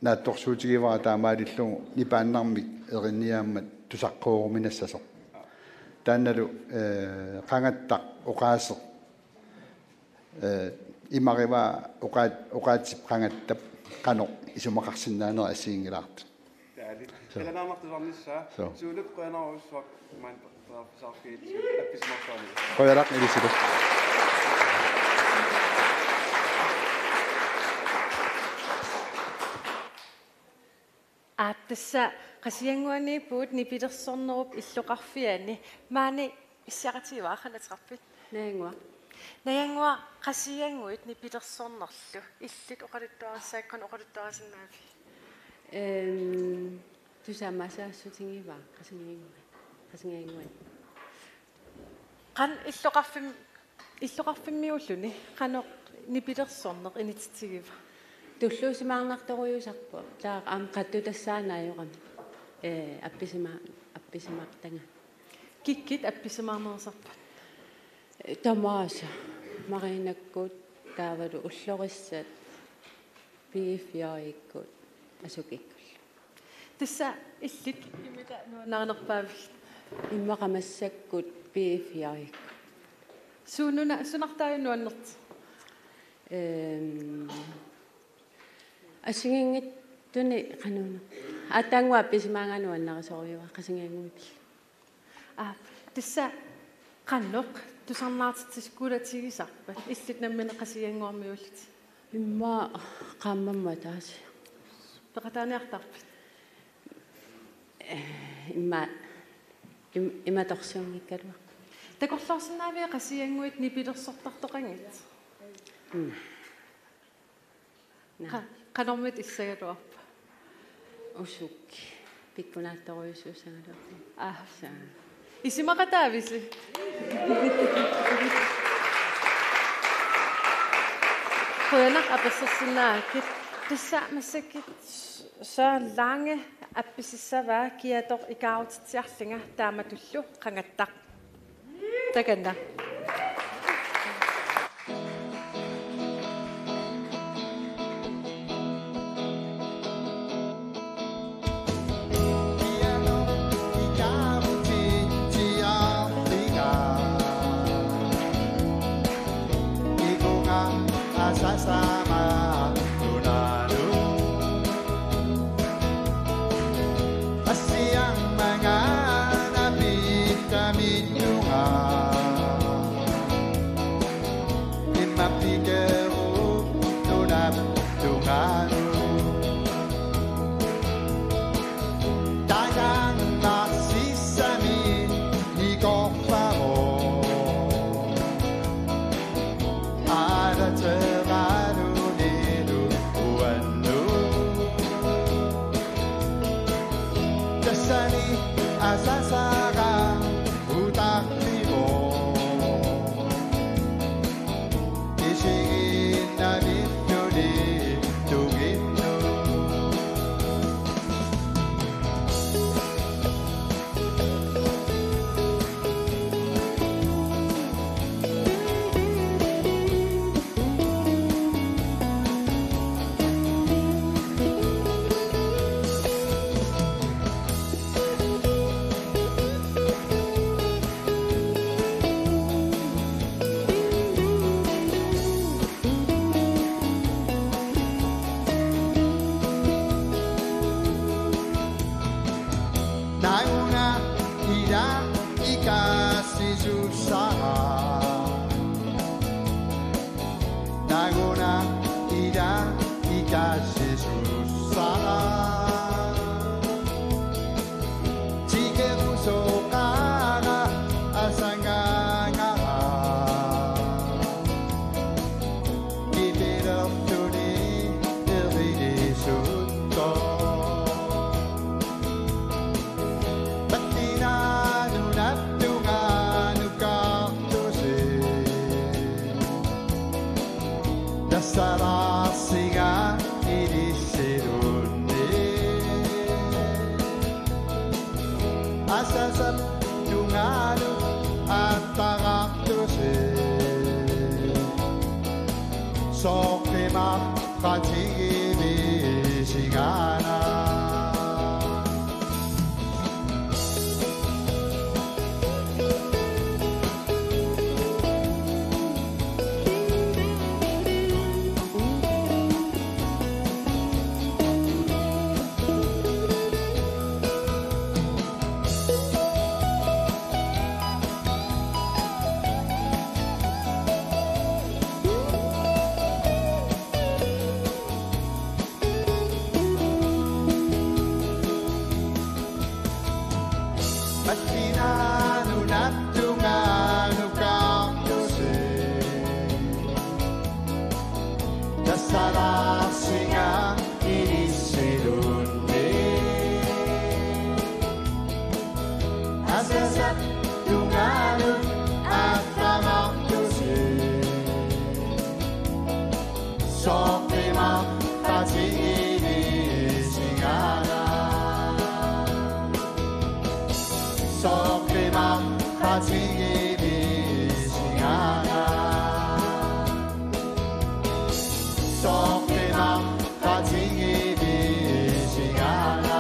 naatsorsuutigivara taamaalillugu nipaannarmik erinniaammat tusaqqooruminassasoq. Taannalu, eh, qangattaq oqaaseq, eh, imarivaa oqaat-, oqaatsip qangattap qanoq isumaqarsinnaanerit assiginngilaartut. Dejligt. Så. Kalanaarnartusarnissaa. Så. Suunuku qujanarujussuaq maani periarfissaqarfiit appisimaarsuarnik. Qujanaq ilissilu. Aap, tassa Qasigiannguaniippugut nipilersornerup illoqarfiani. Maani issiaqatigivara, qanoq ateqarpit? Najannguaq. Najannguaq, Qasigiannguit nipilersornerlu illit oqaluttuarissaakka, qanoq oqaluttuarisinnaavit? Ehm, tusaamasaassutigivaat Qasigiannguit. Qasigiannguit. Qanoq illoqarfim-, illoqarfimmiulluni qanoq nipilersorneq initiatigiva? Tulluusimaarnartorujussuusarpoq. Taava aamma qatsutassaannaajorami. Eh, appisima-, appisimaartagami. Kikkut appisimaarnersarput? Eh, tamaasa. Mariinakkut taavalu ullorissat, B F J-ikkut, asukikkullu. Tassa illit immaqa nuannarinerpaavigit? Immaqa massakkut B F J-ikkut. Suununa-, sunartaa nuannerti? Ehm, assigiinngitsuni qanuuna. Aatsaannguaq appisimaagaanni nuannarisorujussuuara Qasigiannguit. Aa, tassa qanoq tusarnaartitsisikuulatigisarpat, illit nammineq Qasigiannguarmiullutit? Immaqa qaammammut ataaseq. Peqataaniartarpit? Eh, immaqa im-, imatorsuunngikkaluaq. Takorloorsinnaavigit Qasigiannguit nipilersortartoqanngitsut? Mm. Naa. Qa-, qanormita issagaluarpa? Usukkut. Pikkunaattorujussuussagaluarpoq. Aa. Saa. Isumaqataavisi? Qujanaq apersorsinnaagakkit. Tassa massakkut Søren Lange appisissavaa kiatoq ikaarutitsiarlunga taamatullu qangattaq. Takanna. Naaguna ila ikassisussara. Naaguna ila ikassisussara. Tikerusoqaara asangaangara. Kipilertuni erilisuttoq. Pattinaanu nattungaanu kaartusi. Tassalaarsinga ilissilunni. Asasap tungaanut aattaraartusi. Soqqimaqqatigiiviisigaana. Massinaanunaattungaanukaalusi. Tassalaarsinga inissiluunniit. Asasap tungaanut aallamartusi. Soqqimaqqatigiiviisigaana. Soqqimaqqatigiiviisigaana. Soqqimaqqatigiiviisigaana.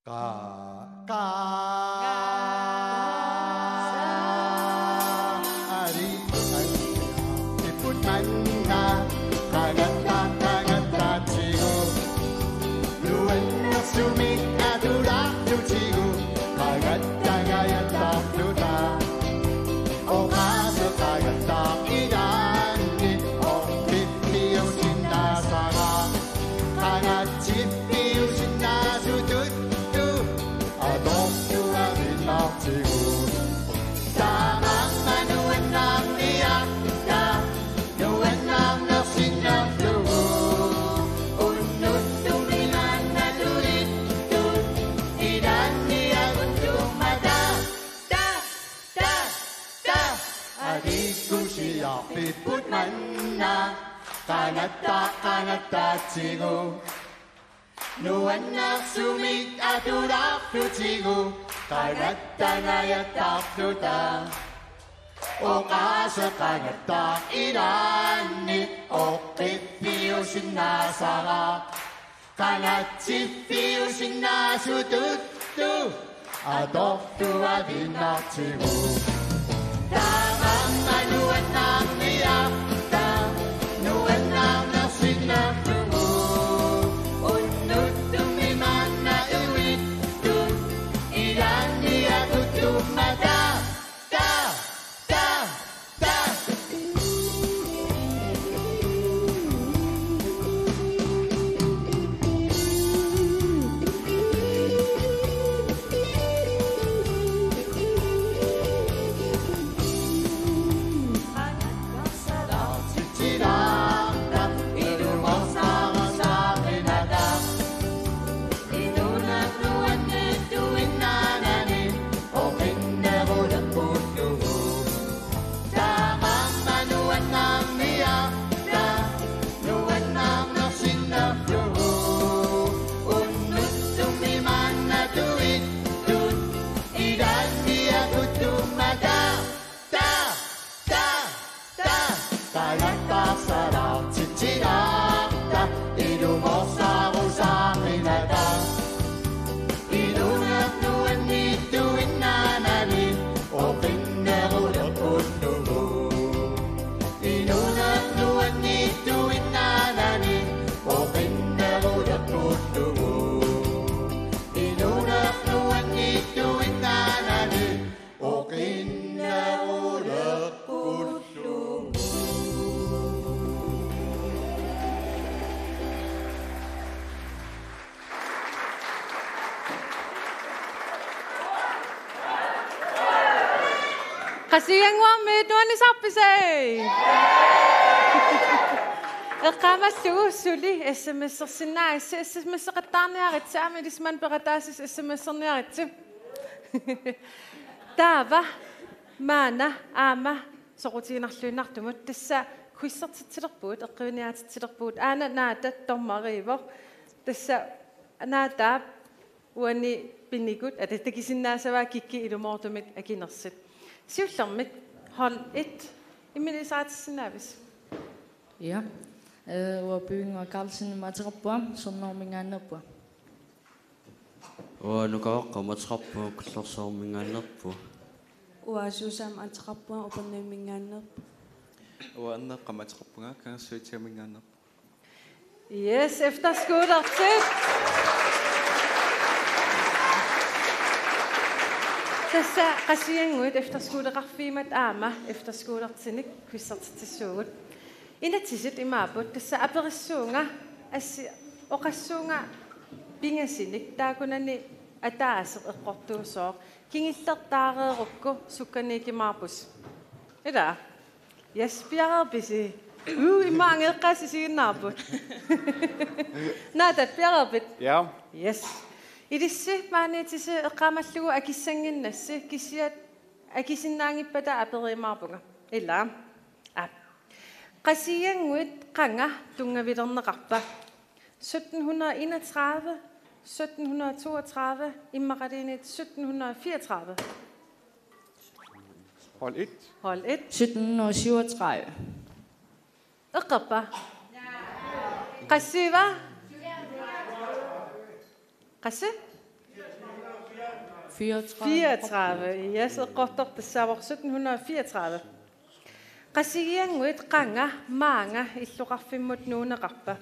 Ka, ka, ari, ipput manna, qangatta, qangattatsigu. Nuannersumik atulaartutigu, qangattangajattarluta. Oqaaseq qangattaaq ilaanni, oqqippiusinnaasara. Qangatsippiusinnaasutut, tu, atortuavinnartigu. Taamaammat nuannaarniarta, nuannaarnersinnarlugu. Unnuttumi maanna tuittut, ilaanni akuttummata. Ta, ta, ta. Atikkusiarpipput manna, qangattaaq, qangattatsigu. Nuannersumik atulaartutigu, qangattangajattarluta. Oqaaseq qangattaaq ilaanni, oqqippiusinnaasara. Qangatsippiusinnaasutut, tu, atortuavinnartigu. Taamaammat nuannaarniarta, nuannaarnersinnarlugu. Unnuttumi maanna tuittut, ilaanni akuttummata. Ta, ta, ta. Ta, ta, ta. Qangattarsalaartitsilaarta, ilumoorsaarusaarinata. Inuuneq nuanniittuinnaanani oqinnerulerpullugu. Inuuneq nuanniittuinnaanani oqinnerulerpullugu. Inuuneq nuanniittuinnaanani oqinnerulerpullugu. Qasigiannguarmiit nuannisarpisi? Eqqaamallugu suli S M S-ersinnaagassi, S M S-eqattaarniaritsi, aamma ilissi maanna peqataasasi S M S-erniaritsi. Taava maanna aamma soqutiginarluinnartumut tassa quizertitsilerpugut, eqquiniaatitsilerpugut, aana Naata dommeriuvoq. Tassa Naataap uani pinikut, ata, takusinnaassavaa kikkut ilumoortumik akinersut. Siullermik hold et, Emil, isaatissinnaavisi? Ja. Øh, uanga Bygård Carlsen, ateqarpunga Sermerup minngaanneerpunga. Uanga Nuka Oqqap ateqarpunga Kullorsuarminngaanneerpunga. Uanga Suusaamik ateqarpunga Upernavimminngaanneerpunga. Uanga Erneqqamik ateqarpunga Kangersuutsiaminngaanneerpunga. Yes, efterskolert. Tassa Qasigiannguit efterskoleqarfiummat aamma efterskolertinik quizertitsissuugut. Inatsisit imaapput, tassa aperissuunga assi-, oqassuunga pingasunik, taakkunani ataaseq eqqortuussooq. Kingulleq taareerukku sukkaniikkumaarpusi. Ilaa? Yes, piareerpisi? Uu, immaqa angajoqqaat isiginnaapput. Naata, piareerpit? Ja. Yes. Ilissi maaniittusi eqqaamallugu akissannginnassi, kisianni akisinnaanngippata aperiumaarpunga. Ilaa? Aap. Qasigiannguit qanga tunngavilerneqarpa? Sytten hundrede enogtredive, sytten hundrede toogtredive, immaqaluunniit sytten hundrede fireogtredive. Hold et. Hold et. Sytten hundrede syvogtredive. Eqqorpa? Qassiuva? Qassi? Fireogtredive. Fireogtredive. Yes, eqqortoq tassaavoq sytten hundrede fireogtredive. Qasigiannguit qanga maanga illoqarfimmut nuunneqarpa?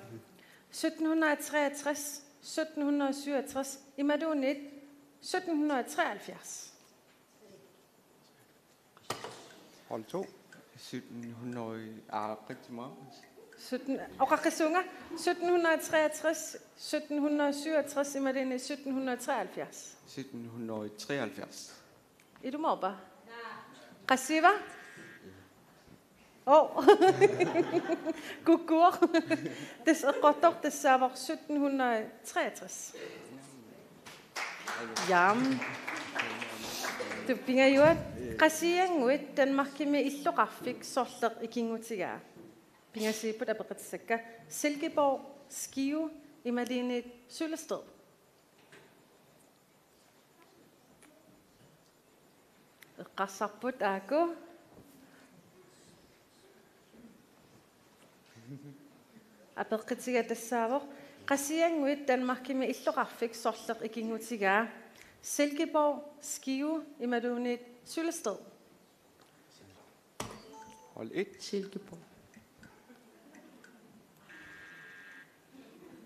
Sytten hundrede treogtres, sytten hundrede syvogtres, imaluunniit sytten hundrede treoghalvfjerds. Hold to. Sytten hundrede, ah, rigtig meget. Sytten, oqaqqissuunga, sytten hundrede treogtres, sytten hundrede syvogtres, imaluunniit sytten hundrede treoghalvfjerds. Sytten hundrede treoghalvfjerds. Ilumoorpa? Qassiuva? Oh. Kukkuoq. Tassa eqqortoq tassaavoq sytten hundrede treogtres. Jam. Tupinngajuat, Qasigiannguit Danmarkimi illoqarfik sorleq ikinngutigaa? Pingasuupput apeqqutissakka: Silkeborg, Skive, imaluunniit Sølsted. Eqqarsarput aaku. Apeqqutiga tassaavoq: Qasigiannguit Danmarkimi illoqarfik sorleq ikinngutigaa? Silkeborg, Skive, imaluunniit Sølsted. Hold et. Silkeborg.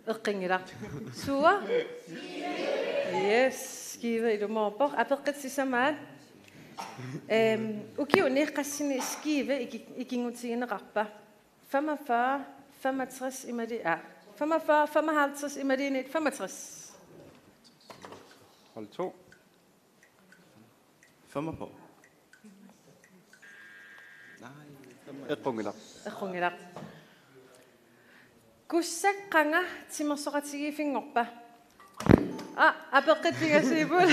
Eqqunngilaq. Suua? Yes, Skive ilumoorpoq. Apeqqutit sisamaat. Øhm, ukiuni qassini Skive iki-, ikinngutigineqarpa? Femogfyrre, femogtres imaluunniit, ah, femogfyrre, femoghalvtreds imaluunniit femogtres. Hold to. Femogfyrre. Nej, femoghalvtreds. Eqqunngilaq. Eqqunngilaq. Kussak qanga timersoqatigiiffinngorpa? Ah, apeqqut pingasuupput.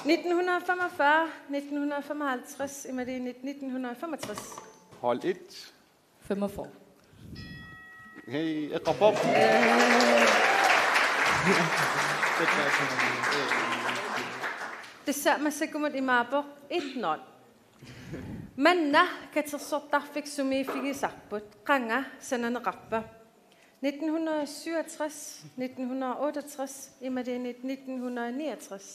Nitten hundrede femogfyrre, nitten hundrede femoghalvtreds, imaluunniit nitten hundrede femogtres. Hold et. Femogfyrre. Hej, eqqorpoq. Tassa massakkumut imaappoq et nul. Manna katersortarfik sumiiffigisarput qanga sananeqarpa? Nitten hundrede syvogtres, nitten hundrede otteogtres, imaluunniit nitten hundrede niogtres.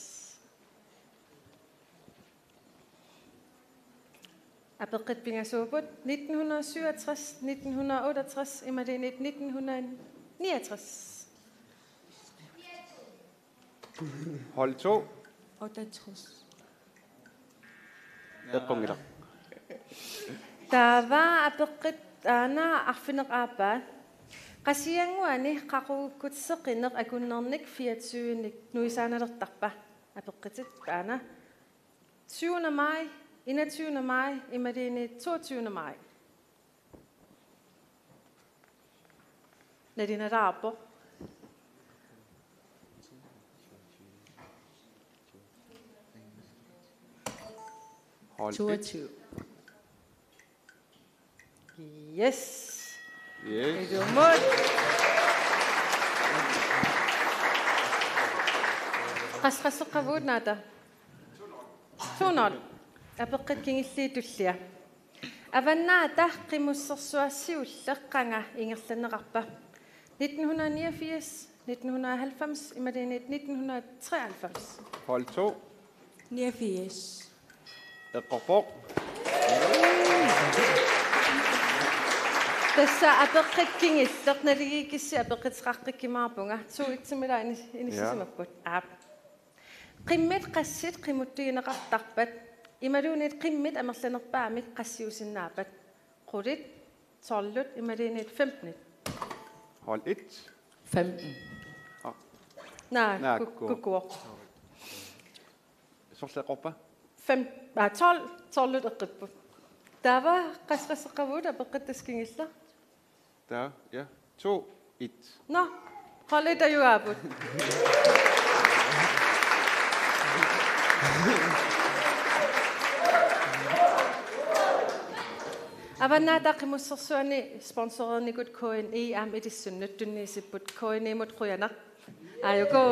Apeqqut pingasuupput: nitten hundrede syvogtres, nitten hundrede otteogtres, imaluunniit nitten hundrede niogtres. Hold to. Otteogtres. Eqqunngilaq. Taava apeqqut aana arfineq-aappaat. Qasigiannguani qaqugukkut seqineq akunnernik fireogtyvenik nuisaanalertarpa? Apeqqutit aana: tyvende maj, enogtyvende maj, imaluunniit toogtyvende maj. Nalunalaarpoq. Hold et. Toogtyve. Yes. Yes. Ilumut. Qasseqqavugut Naata? To nul. Apeqqut kingulliit tullia. Avannaata Qimussersuaq siulleq qanga ingerlanneqarpa? Nitten hundrede niogfirs, nitten hundrede halvfems, imaluunniit nitten hundrede treoghalvfems. Hold to. Niogfirs. Eqqorpoq. Tassa apeqqut kingulleq, naligiikkussi apeqquteqaqqikkumaarpunga. To et-imik ila inis-, inissisimapput. Ja. Aap. Qimmit qassit qimuttugineqartarpat? Imaluunniit qimmit amerlanerpaamik qassiusinnaapat? Qulit, tolvit, imaluunniit femtenit? Hold et. Femten. Aa. Naa, naa, ku-, ku-, kukkuvoq. Sorleq eqqorpa? Fem-, aa, tolv, tolvit eqqipput. Taava qasseqqavugut, apeqqut tassa kingulleq. Taava, ja. To et. Nå, hold et ajugaapput. Avannaata Qimussersuani sponsoreernikut K N I aamma ilissunnut tunniussipput, K N I-mut qujanaq. Aajuku.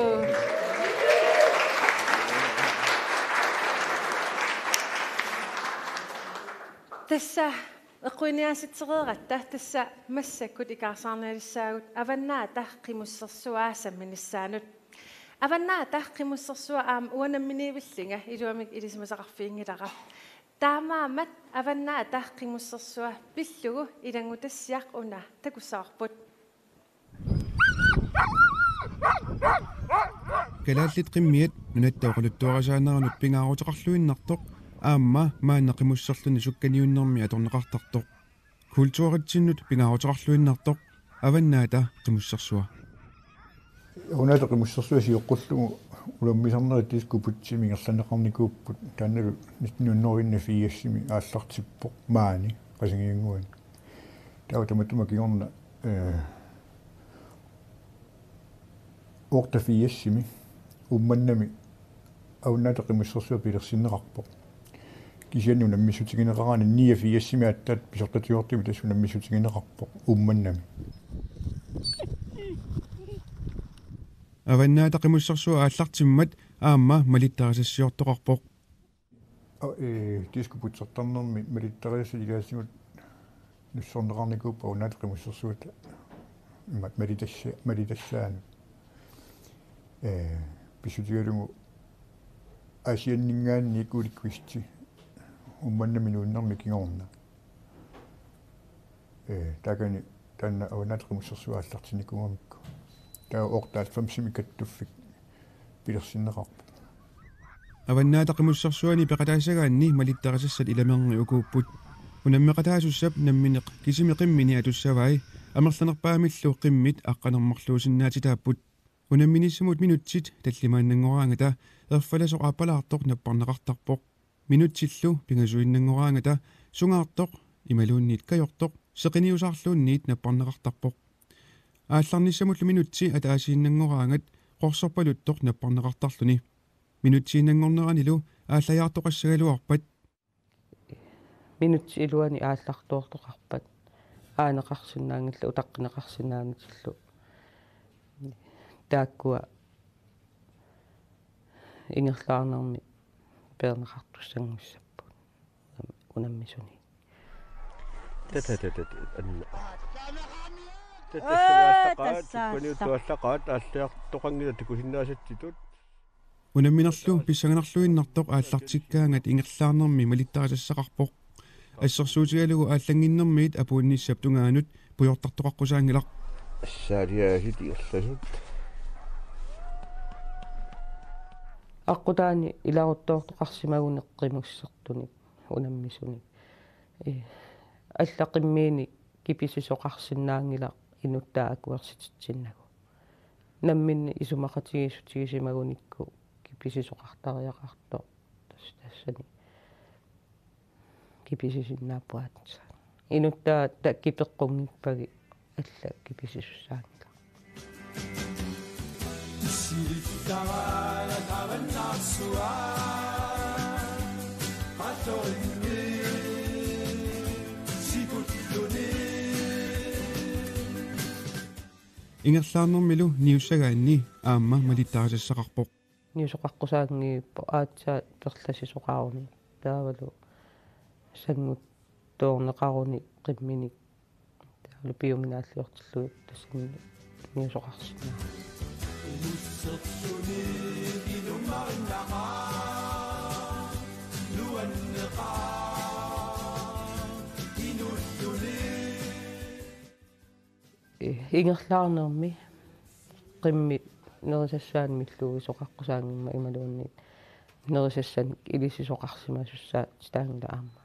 Tassa eqquiniaasitsereeratta, tassa massakkut ikaarsaarnialissaagut Avannaata Qimussersuaq samminissaanut. Avannaata Qimussersuaq aamma uanga namminiivillunga, iluamik ilisimasaqarfiginngilara. Taamaammat Avannaata Qimussersuaq pillugu ilanngutassiaq una takussavarput. Kalaallit Qimmiat nunatta oqaluttuarisaaneranut pingaaruteqarluinnartoq aamma maanna qimusserluni sukkaniunnermi atorneqartartoq. Kulturitsinnut pingaaruteqarluinnartoq Avannaata Qimussersuaq. Avannaata Qimussersuaq sioqqullugu unammisarnerit Disko Putsimi ingerlanneqarnikuupput, taannalu nitten hundrede enogfirsimi aallartippoq maani Qasigiannguani. Taava tamatuma kingorna, eh, otteogfirsimi Uummannami Avannaata Qimussersuaq pilersinneqarpoq. Kisianni unammissutigineqaraanni niogfirsimi aatsaat pisortatigoortumik tassa unammissutigineqarpoq Uummannami. Avannaata Qimussersuaq aallartimmat aamma malittarisassiortoqarpoq. Aa, ee, Disko Putsertarnermi malittarisassat ilaatigut nussorneqarnikuupput Avannaata Qimussersuata imaat malitassa-, malitassaanut. Ee, pissutigalugu Aasianninngaanniit Ole Kvist Uummannami nuunnermi kingorna. Ee, taakani taanna Avannaata Qimussersuaq aallartinnikuugamikku. Taava otteoghalvfemsimi kattuffik pilersinneqarpoq. Avannaata Qimussersuani peqataassagaanni malittarisassat ilamerni ukuupput. Unammeqataasussap nammineq kisimi qimmini atussavai, amerlanerpaamillu qimmit aqqaneq-marluusinnaatitaapput. Unamminissamut minutsit tallimaannanngoraangata erfalasoq aappalaartoq napparneqartarpoq. Minutsillu pingasuinnanngoraangata sungaartoq imaluunniit kajortoq seqiniusaarluunniit napparneqartarpoq. Aallarnissamullu minutsi ataasiinnanngoraangat qorsorpaluttoq napparneqartarluni. Minutsiinnanngorneranilu aallajaartoqassagaluarpat. Minutsit iluanni aallartoortoqarpat aaneqarsinnaanngillat, utaqqineqarsinnaanatillu. Taakkua ingerlaarnermi peerneqartussanngussapput unammisuni. Tata, tata, tata, anna. Tata, ee, tassa aallaqaat, tassa tukkaniuttoq aallaqaat, aallartoqanngilaq takusinnaasatsitut. Unamminerlu pissanganarluinnartoq aallartikkaangat ingerlaarnermi malittarisassaqarpoq. Assersuutigalugu aallannginnermiit apuunnissap tungaanut pujortartoqaqqusaanngilaq. Assaaliaasit ingerlasut. Aqqutaani ilaruttoortoqarsimagunik qimussertunik unammisunik. Ee, alla qimmiini kipisisoqarsinnaanngilaq inuttaat akuersititsinnagu. Namminneq isumaqatigiissutigisimagunikku kipisisoqartariaqartoq. Tas-, tassani kipisisinnaapput aatsaat. Inuttaat ta-, kipeqqunngippagu alla kipisisussaanngilaq. Silikkaala Avannaarsuaq. Ingerlaarnermilu niussagaanni aamma malittarisassaqarpoq. Niusoqaqqusaanngippoq aatsaat perlasisoqaruni. Taavalu sannguttoorneqaruni qimminik. Taavalu piuminaalliortillugit tassani niusoqarsinnaa. Ingerlaarnermi qimmit nerisassaannik millugisoqaqqusaanngimmat imaluunniit nerisassanik ilissisoqarsimasussaatitaanngilaq aamma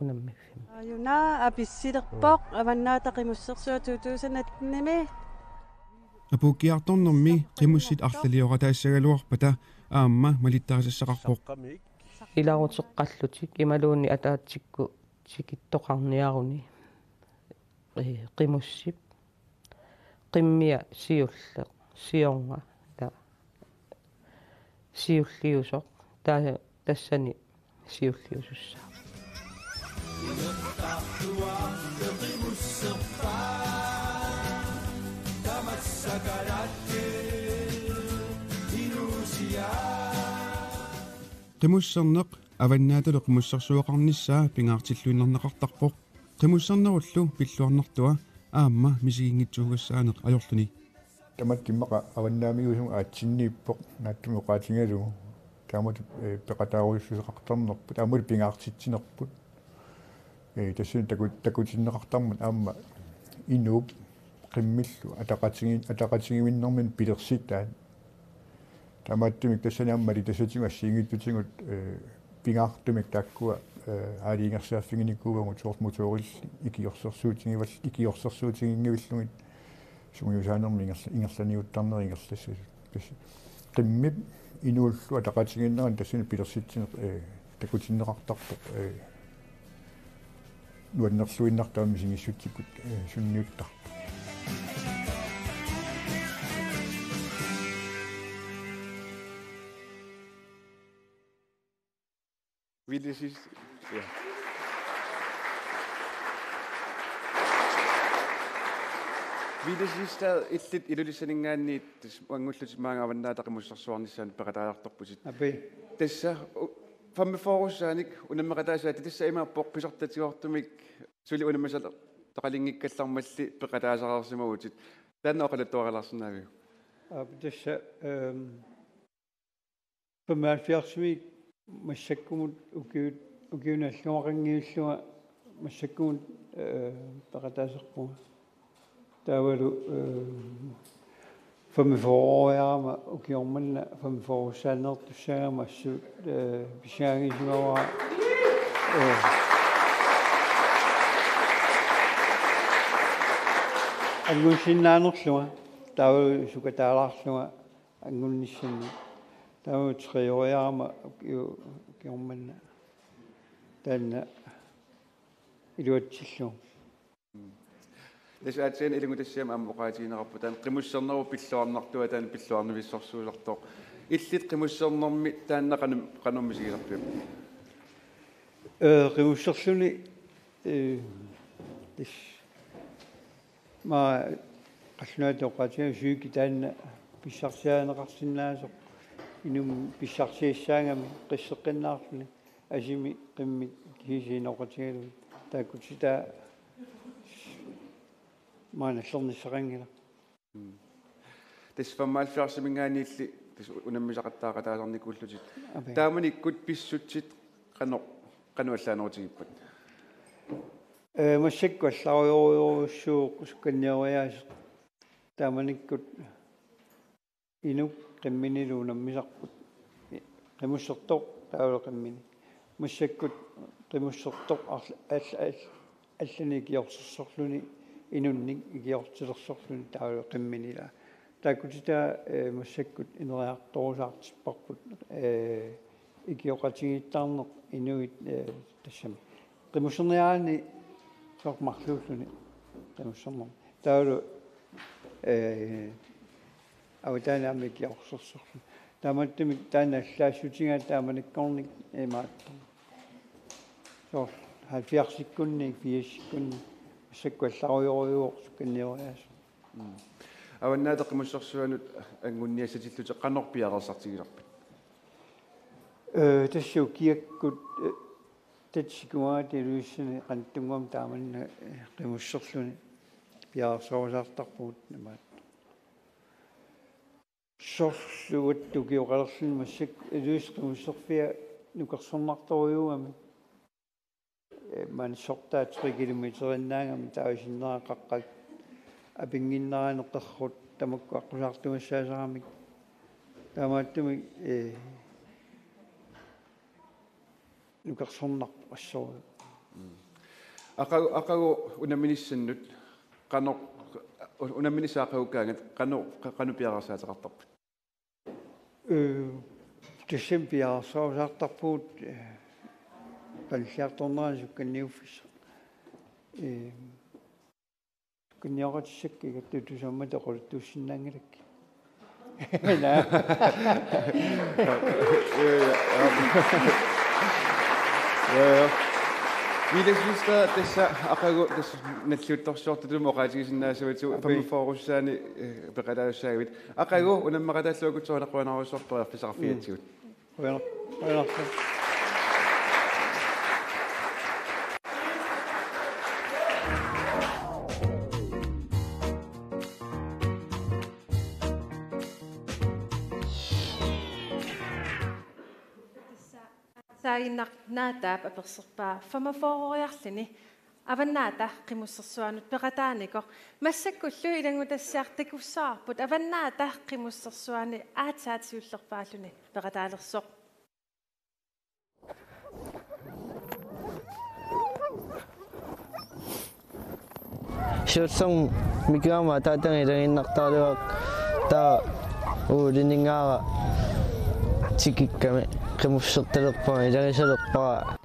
unammiffimmi. Aajuna apissilerpoq Avannaata Qimussersuaq to tusind atten-imi. Apuukkiartornermi qimussit arlalioqataassagaluarpata aamma malittarisassaqarpoq. Ilaruteqqallutik imaluunniit ataatsikkut tikittoqarniaruni, ee, qimussip qimmia siulleq, siorna, ta-, siulliusoq, ta-, tassani siulliusussaavoq. Qimusserneq Avannaatalu qimussersuaqarnissaa pingaartilluinnarneqartarpoq. Qimussernerullu pilluarnartua aamma misiginngitsuugassaaneq ajorluni. Tamatta immaqa avannaamiuusugut aatsinniippoq naatsumik oqaatigalugu. Taamatut, ee, peqataarujussuseqartarnerput, aammalu pingaartitsinerput. Ee, tassani taku-, takutinneqartarmat aamma inuup qimmillu ataqatigi-, ataqatigiinnermini pilersitaat. Tamatumani tassani aamma malittassatigut assigiinngitsutigut, ee, pingaartumik taakkua, ee, aalajangersaaffiginikuuagut soorlu motorillit ikiorsersuutigival-, ikiorsersuutiginngivillugit sungiusaanermik ingerla-, ingerlaniuttarnerit ingerlassasut. Tassa qimmip inuullu ataqatigiinnerani tassani pilersitsineq, ee, takutinneqartarpoq, ee, nuannerluinnartoq aamma misigissutsikkut, ee, sunniuttarpoq. Ville Sis-, ja. Ville Sistad, illit Ilulissaninngaanniit tassa uanngullutit maanga Avannaata Qimussersuarnissaanut peqataajartorputit. Api. Tassa u-, femogfyrreussaanik unammeqataasaatit, tassa imaappoq pisortatigoortumik suli unammisaqalinngikkallarmalli peqataasareersimavutit. Taanna oqaluttuarilaarsinnaaviuk? Aap, tassa, ehm, femoghalvfjerdsimi massakkumut ukiut-, ukiuni allumaqanngivillunga massakkumut, eh, peqataasarpunga. Taavalu, eh, femogfyrreoriarama ukioq manna femogfyrreussaanneertussaagama assut, eh, pissaanngisimavara, eh, anngussinnaanerlunga, taavalu sukataalaarlunga anngunnissannik. Taava treoriarama uki-, ukioq manna taanna iluatsillugu. Tassa aatsaat ilanngutassiami aamma oqaatigineqarpoq taanna qimussernerup pilluarnartua taanna pilluarnivissorsuusartoq. Illit qimussernermi taanna qanum-, qanummi misigisarpiuk? Ee, qimusserluni, ee, tassa Maa qallunaatut oqaatigalugu psyke taanna pissarsiarineqarsinnaasoq, inummik pissarsiassaagami qisseqqinnaarluni, asimi qimmit kisiisa inooqatigalugit, taakkutitaa maanna allernissaqanngilaq. Tassa femoghalvfjerdsiminngaanniilli tassa unammisaqattaaqataasarnikuullutit. Ape. Taamanikkut pissutsit qanoq, qanoq allaanerutigippat? Ee, massakkut allarujorujussuuvoq sukkannioriaaseq. Taamanikkut inuk qimminilu unammisarput. Qimussertoq taavalu qimmini. Massakkut qimussertoq arl-, all-, all-, allanik ikiorsersorluni, inunnik ikiortilersorluni taavalu qimmini ilaa. Taakkutitaa, ee, massakkut ineriartorusaartipparput, ee, ikioqatigiittarneq inuit, ee, tassami. Qimusserniaraanni soorlu marluulluni qimussernermi. Taavalu, ee, avataani aamma ikiorsersorluni. Taamaattumik taanna allaassutigaa taamanikkornit imaattoq. Soorlu halvfjerdsikkunni, firsikkunni, massakkut allarujorujuuvoq sukkannioriaaseq. Mm. Avannaata Qimussersuanut anguniassatillutit qanoq piareersartigilerpit? Ee, tassa ukiakkut, ee, tatsikuaat Ilulissani qanittunnguamik taamanna, ee, qimusserluni piareersarusaartarpugut imaattoq. Sorluat ukioqalerluni massakkut Ilulissat qimusserfia nukersornartorujuugami. Ee, maani sortaat tre kilometeriinnaagami taava sinnera qaqqat apinnginnerani qerrut tamakku aqqusaartugassaasaramik. Taamaattumik, ee, nukersornarpoq assorujussuaq. Aqagu, aqagu unamminissannut qanoq, unamminissaq aqagukkaangat qanoq, qanoq piareersaateqartarput? Ee, tassami piareersarusaartarpugut, ee, qanilliartornerani sukkanniuffissaq. Ee, sukkanniuaqatissakkakka tutusammat oqaluttuussinnaanngilakkit. Naa. Ja, ja. Ja, ja. Mille Schuster, tassa aqagu tassa nalliuttorsiortutut oqaatigisinnaassavatsigut. Api. Femogfyrre-ussaani, ee, peqataassaagavit. Aqagu unammeqataalluakkutsoq una qujanarujussuaq periarfissaqarfigatsigut. Mm. Qujanaq-, qujanarsuaq. Saaginnaq Naataap aperserpaa femogfyrre-riarluni Avannaata Qimussersuanut peqataanikoq. Massakkullu ilanngutassiaq takussavarput Avannaata Qimussersuani aatsaat siullerpaalluni peqataalersoq. Siullermik mikigama ataataga ilagiinnartaraluarpara, taava Ole Ningaara tikikkami qimussertalerpara, ilagisalerpara.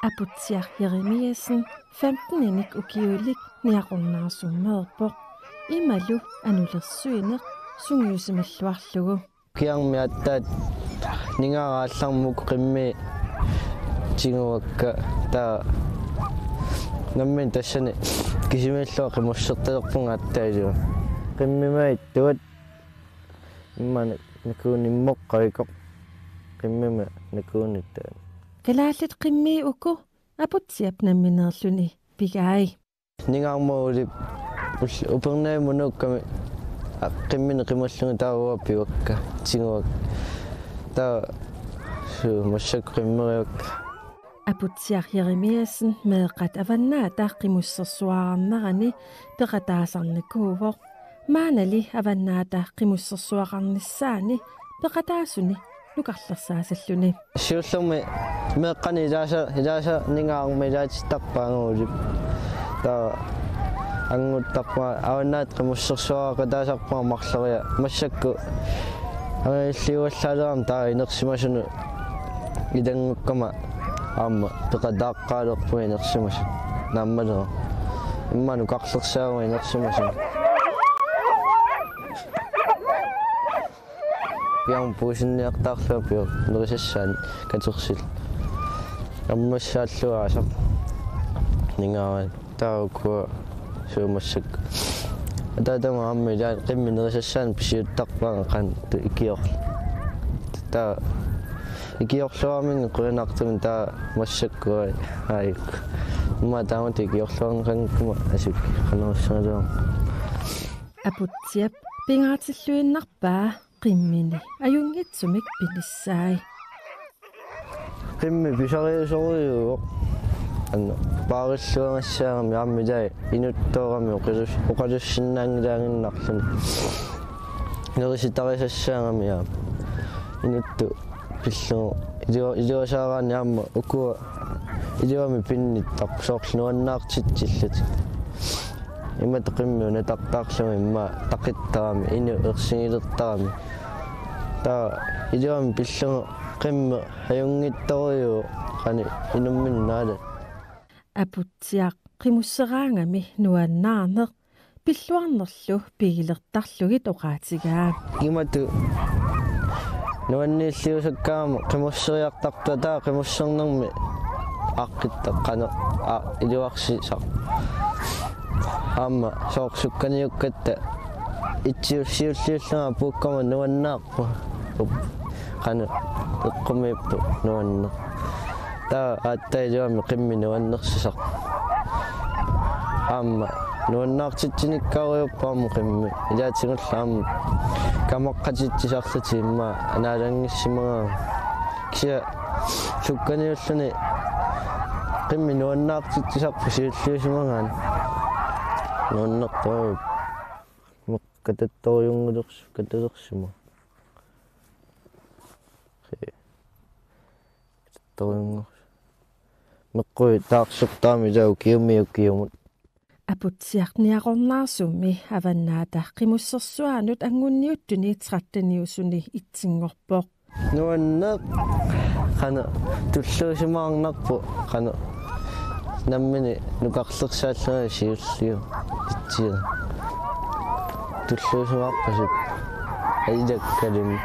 Aputsiaq Jeremiassen femteninik ukiulik Niaqornaarsummeerpoq, imalu anulersuineq sungiusimalluarlugu. Ukiarmi aatsaat Ningaara aallarmut qimmii tiguakka, taava nammineq tassani kisimiillunga qimussertalerpunga aatsaat ilua. Qimmimut ittuat immaqa nakuuneq immoqqaarikoq, qimmimut nakuuneq taanna. Kalaallit qimmii uku Aputsiap nammineerluni pigai. Ningaarmut Olep ul-, Upernavimut nuukkami, a, qimminik qimallunga taava uanga piuakka, tiguakka. Taava suu massakkut qimmeriakka. Aputsiaq Jeremiassen meeqqat Avannaata Qimussersuararnerani peqataasarnikuuvoq. Maannali Avannaata Qimussersuaqarnissaani peqataasuni nukarlersaasalluni. Siullermik meeqqani ilaasa, ilaasa Ningaarmi ilaatittarpaa angulip. Taava anguttarpunga Avannaata Qimussersuaqataasarpunga marloriarlunga. Massakkut angajulliugallaaleramik taava inersimasunut ilanngukkama aamma peqataaqqaalerpunga inersimasut. Naammalera. Immaqa nukarlersaavunga inersimasut. Pian puusinniartaarlunga pior nerisassaani katersil. Ammassaalluaasaq Ningaara taava ukua suu massakkut. Ataatama aamma ilaat qimmit nerisassaannik pisiuttarpaanga qanoq ikior-. Taava ikiorluarminnga qujanartumik taava massakkut ai-, aajuku. Immaqa taamatut ikiorluarneqanngikkuma asuk qanoq issagaluaruma. Aputsiap pingaatilluinnarpaa qimmini ajunngitsumik pinissaai. Qimmit pisariusorujuuvoq. Aamma paarilluagassaagami aamma ilai inuttoorami oqalus-, oqalussinnaanngilaaginnarluni. Nerisitarisassaagami aamma. Inuttut pillugu ilua-, iluasaaraanni aamma ukua iluamik pinnittarput soorlu nuannaartitsillutik. Imatut qimmit unatartaarlugit immaqa taqittarami, inuk ersigilertarami. Taava iluamik pillugu qimmit ajunngitsorujuuvoq qanoq inumminnaala. Aputsiaq qimusseraangami nuannaarneq pilluarnerlu pigilertarlugit oqaatigaa. Imatut nuanniilliusakkaama qimusseriartartoq taava qimussernermi aaqqittaq qanoq, aa, iluarsisaq. Aamma sooq sukkaniukkatta Itsiussiulliullunga apuukkama nuannaarpoq. Up-, qanoq eqqumiippoq nuanneq. Taava aatsaat iluamik qimmit nuannersisarput. Aamma nuannaartitsinikkaarujuppoq aamma qimmit. Ilaatigullu aamma kamaqqatitsisarlutik immaqa naalanngissimagaanni. Kisianni sukkaniulluni qimmit nuannaartitsisarput siulliusimagaanni. Nuannerpoq. Meqqat katattorujunngorlugit katalersimavoq. Katattorujunngor-. Meqqui taarsertaamik ilaa ukiumi ukiumut. Aputsiaq Niaqornaarsummi Avannaata Qimussersuaanut angunniuttuni tretteniusuni itsinngorpoq. Nuanneq, qanoq tulluusimaarnarpoq, qanoq nammineq nukarlersaallunga siulliup itsia. Tulluusimaarpasippoq. Ilakkalumi.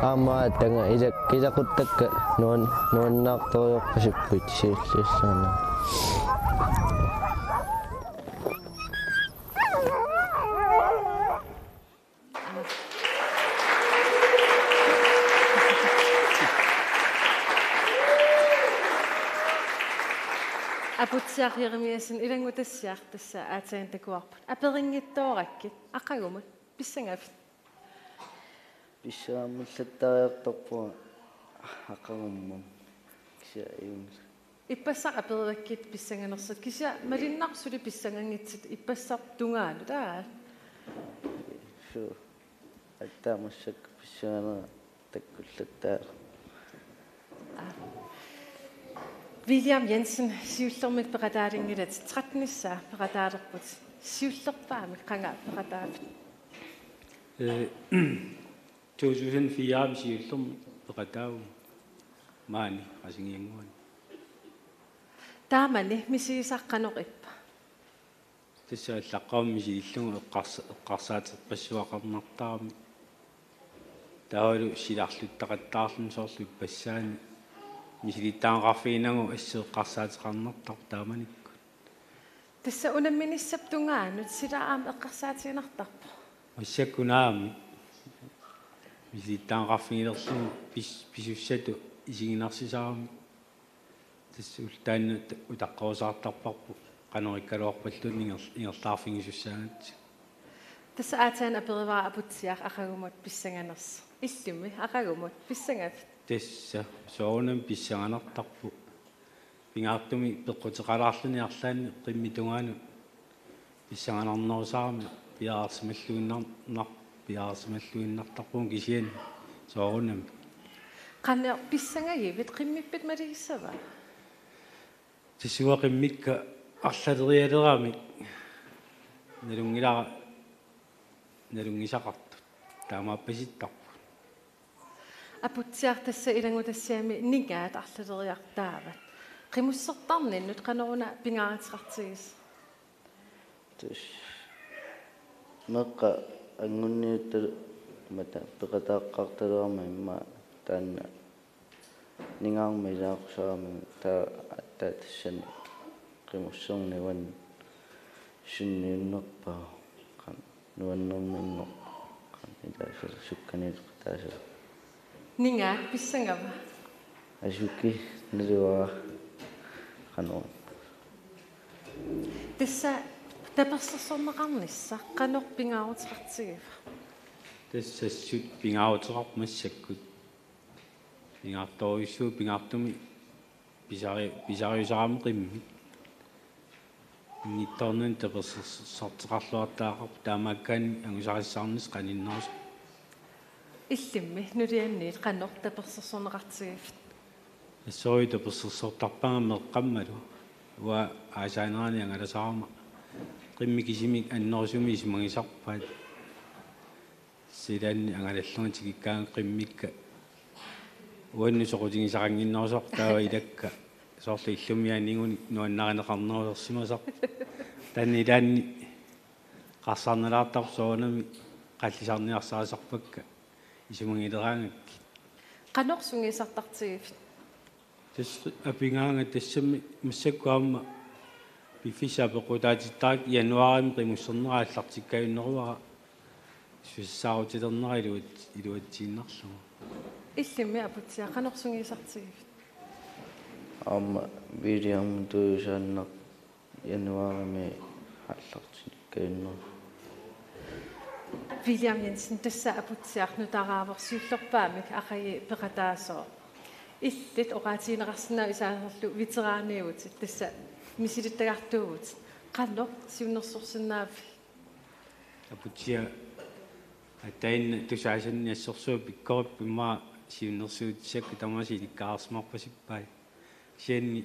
Aamma aatsaat ilak-, ilaquttakka nuan-, nuannaartorujorpasippugut siulliullunga. Aputsiaq Jeremiassen, ilanngutassiaq tassa aatsaat takuarput. Aperinngitsoorakkit, aqagumut pissangavit? Pissangammalattariaqarpunga aqagummut. Kisianni iunsa. Ippassaq aperivakkit pissanganersut. Kisianni malinnaasumik pissanganngitsut ippassaq tungaanut, aa? Suu. Aatsaat massakkut pissanganera takkullattaarami. William Jensen, siullermik peqataalinngilatit, trettenissaa peqataalerput. Siullerpaamik qanga peqataavit? Ee, to tusind fire-mi siullermik peqataavunga maani Qasigiannguani. Taamani misigisaq qanoq ippa? Tassa allaqqavoq misilillugu eqqars-, eqqarsaaterpassuaqarnartarami. Taavalu silarluttaqattaarluni soorlu ippassaani. Misilittagaqarfiginagu assut eqqarsaateqarnartarpoq taamanikkut. Tassa unamminissap tungaanut sila aamma eqqarsaatiginartarpoq? Massakkut naamik. Misilittagaqarfigilerlugu pis-, pisussatut isiginnarsisarami. Tassa ullut taanna ut-, utaqqerusaartarparput qanorikkaluarpalluunniit inger-, ingerlaarfigisussaagatsigu. Tassa aatsaat aperivara Aputsiaq aqagumut pissanganersoq. Illimmi aqagumut pissangavit? Tassa soorunami pissanganartarpoq. Pingaartumik peqquteqalaarluni arlaanni qimmit tungaanut pissanganarnerusarami piareersimalluinnar-, nar-, piareersimalluinnartarpunga kisianni soorunami. Qanoq pissangagivit, qimmippit malugissava? Tassa uanga qimmikka arlalerialeramik nalunngilara nalunngisaqartut taamaappasittarput. Aputsiaq, tassa ilanngutassiami ningaat arlaleriartaavat. Qimussertarninnut qanoruna pingaaruteqartigisoq? Tassa meeqqat anguniuttarmata peqataaqqaartalerama immaqa taanna ningaarmi ilaaqusarami taava aatsaat tassani qimusserneq uannut sunniunnerpaavoq qanoq nuannerminngooq qanoq ilaasa sukkaniuteqataasarluni. Ningaat pissangavit? Asuki naluara qanoq. Tassa tapersersorneqarnissaq qanoq pingaaruteqartigiva? Tassa assut pingaaruteqarpoq massakkut. Pingaartorujussuuvoq pingaartumik pisari-, pisariusarami qimmit. Nittornun tapersersorteqarluartariaqarpoq taamaakkaanni angusarissaarnissaq qaninnerusoq. Illimmi nulianniit qanoq tapersersorneqartigivit? Assorujussuaq tapersersortarpara meeqqammalu. Uanga aasaanerani angalasarama qimmit kisimik annerusumik isumagisarpaat. Silaanni angalallunga tikikkaangat qimmikka uannut soqutigisaqannginnerusoq taava ilakka soorlu illumiaaninngunik nuannarineqarnerulersimasoq. Taanna ilaanni qarsarnalaartarpoq soorunami qallisarniarsarisarpakka isumagileraangakkit. Qanoq sungiusartartigivit? Tassa apigaanga tassami massakkut aamma piffissaq peqqutaatittarakku januaarimi qimussernera aallartikkajunneruara. Susassaarutilernera iluat-, iluatsiinnarlugu. Illimmi Aputsiaq, qanoq sungiusartigivit? Aamma William tuusaannaq januaarimi aallartikkaannersoq. William Jensen, tassa Aputsiaq nutaraavoq siullerpaamik aqagu peqataasooq. Illit oqaatigineqarsinnaavoq isaanerlu veteraaniuvutit, tassa misilittagartuuvutit. Qanoq siunnersorsinnaavit? Aputsiaq aatsaat tusaasanni assorsuaq pikkorippoq, immaqa siunnersuutissakka tamaasa ilikkarsimaarpasippai. Kisianni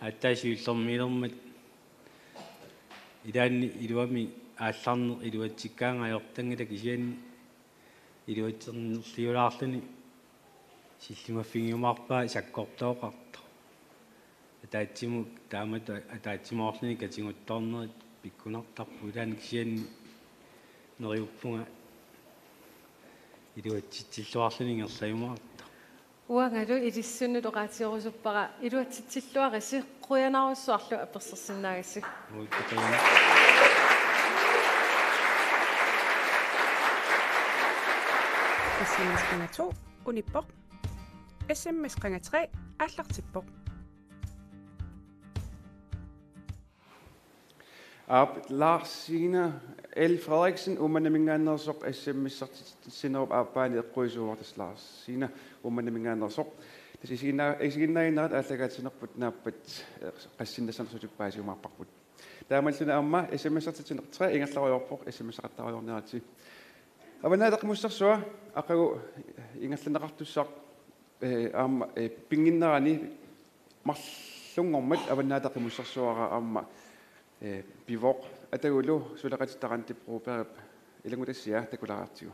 aatsaat siullermiilermat ilaanni iluamik aallarneq iluatsikkaangat ajortanngilaq, kisianni iluatsernerliulaarluni sillimaffigiumaarpaa sakkortooqartoq. Ataatsimut taamatut ataatsimoorluni katiguttoornerit pikkunartarput, ilaanni kisianni neriuppunga iluatsitsilluarluni ingerlajumaartoq. Uangalu ilissinnut oqaatigerusuppara iluatsitsilluarisi, qujanarsuarlu apersorsinnaagassi. Uuttukaana. S M S qanga to unippoq. S M S qanga tre aallartippoq. Aap, Lars Signe L. Frederiksen, Uummannaminngaanneersoq, S M S-ertitsinerup aappaani eqquisuuvoq, tassa Lars Signe, Uummannaminngaanneersoq. Tassa isiginna-, isiginnaaginnarlutit aallakaatitsinerput naappat, eh, qassinnassanermut suli paasiumaarparput. Taamaalilluni aamma S M S-ertitsineq tre ingerlarujoorpoq, S M S-eqattaarujoorniaritsi. Avannaata Qimussersua aqagu ingerlanneqartussaq, eh, aamma, eh, pinnginnerani marlunngormat Avannaata Qimussersuara aamma, eh, pivoq. Atagulu suleqatitta Randi Brobergip ilanngutassiaa takulaariartigu.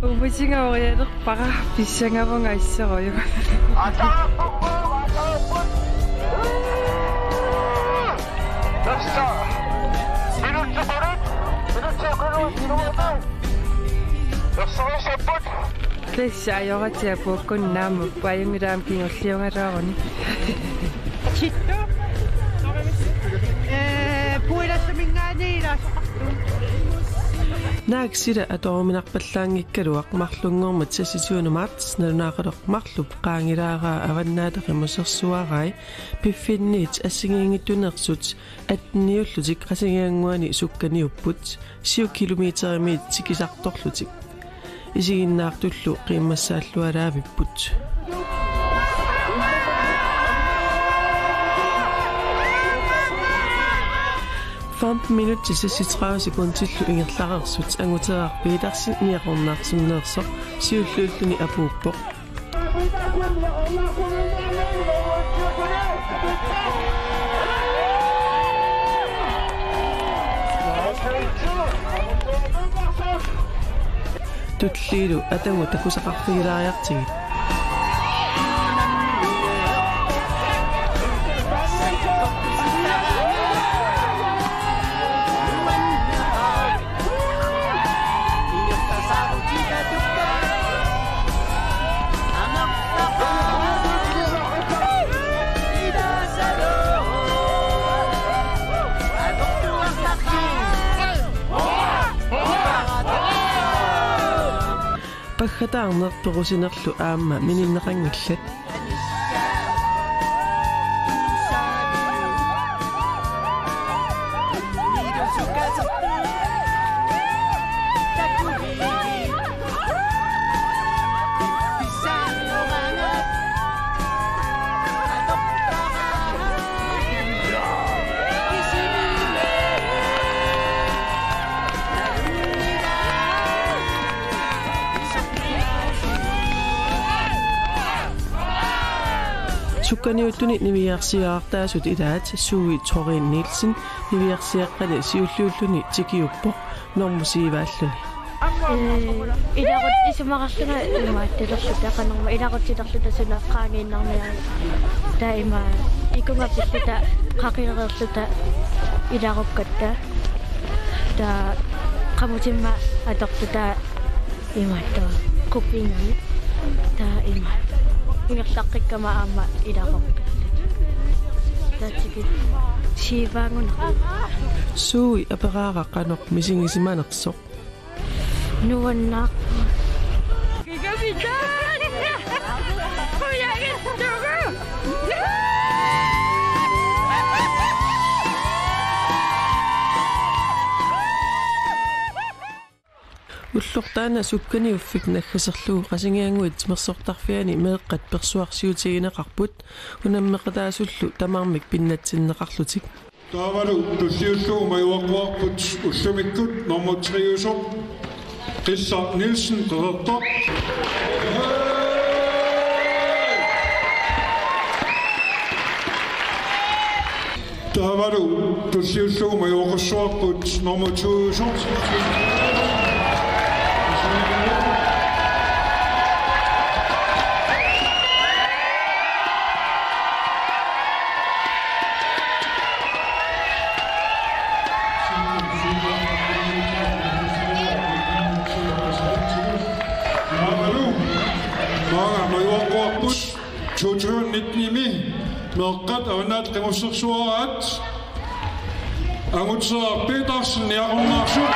Uummasinga orialerpara, pissangavunga isserujuk. Tassa ajoratsiaq puukkunnaamut, paajunngilaq aamma kingulliugaluaruni. Sittu. Eh, puilassaminngaanniit ilaasoqarpoq. Naak sila atoruminarpallaanngikkaluaq marlunngormat seksogtyvende marts nalunaaqutaq marluk qaangilaaraa Avannaata Qimussersuarai piffinniit assigiinngitsuneersut atteniullutik Qasigiannguani sukkaniupput, syv kilometerimiit tikisartorlutik. Isiginnaartullu qiimmassaallualaavipput. Femten minutsit seksogtredive sekundillu ingerlareersut Anguteraq Petersen niaqornarsunneersoq siulliulluni apuuppoq. Tulliilu atagu takusaqarfigilaariartigit. Paggataarneq perusinerlu aamma mininneqanngillat. Sukkaniuttuni niviarsiartaasut ilaat Sui Thorin Nielsen niviarsiaqqani siulliulluni tikiuppoq normu siivaalluni. Eh, ilarut isumaqarlunga imaattulerluta, qanorma, ilarutilerluta suna qaangiinnarniarluta. Taava ima ikunga pilluta qaqigereerluta ilarukkatta. Taava qamutimma atorluta imaattoq qupingi. Taava ima ingerlaqqikkama aamma ilarukkatta. Taava tikit-, Sivaangun. Suui aperaara qanoq misigisimanersoq. Nuannaaq. Ulloq taanna sukkaniuffik naggaserlugu Qasigiannguit Timersortarfiani meeqqat persuarsiutigineqarput unammeqataasullu tamarmik pinnatsinneqarlutik. Taavalu tulliullugu majuaqquarput ullumikkut normu tre-usoq Qillaq Nielsen, Qeqertaq. Taavalu tulliullugu majuaqquarput normu to-usoq. Taavalu maanga majuaqquarput to tusind nitten-imi meeqqat Avannaata Qimussersuaraat, Anguteeraq Petersen, Niaqornaarsuk.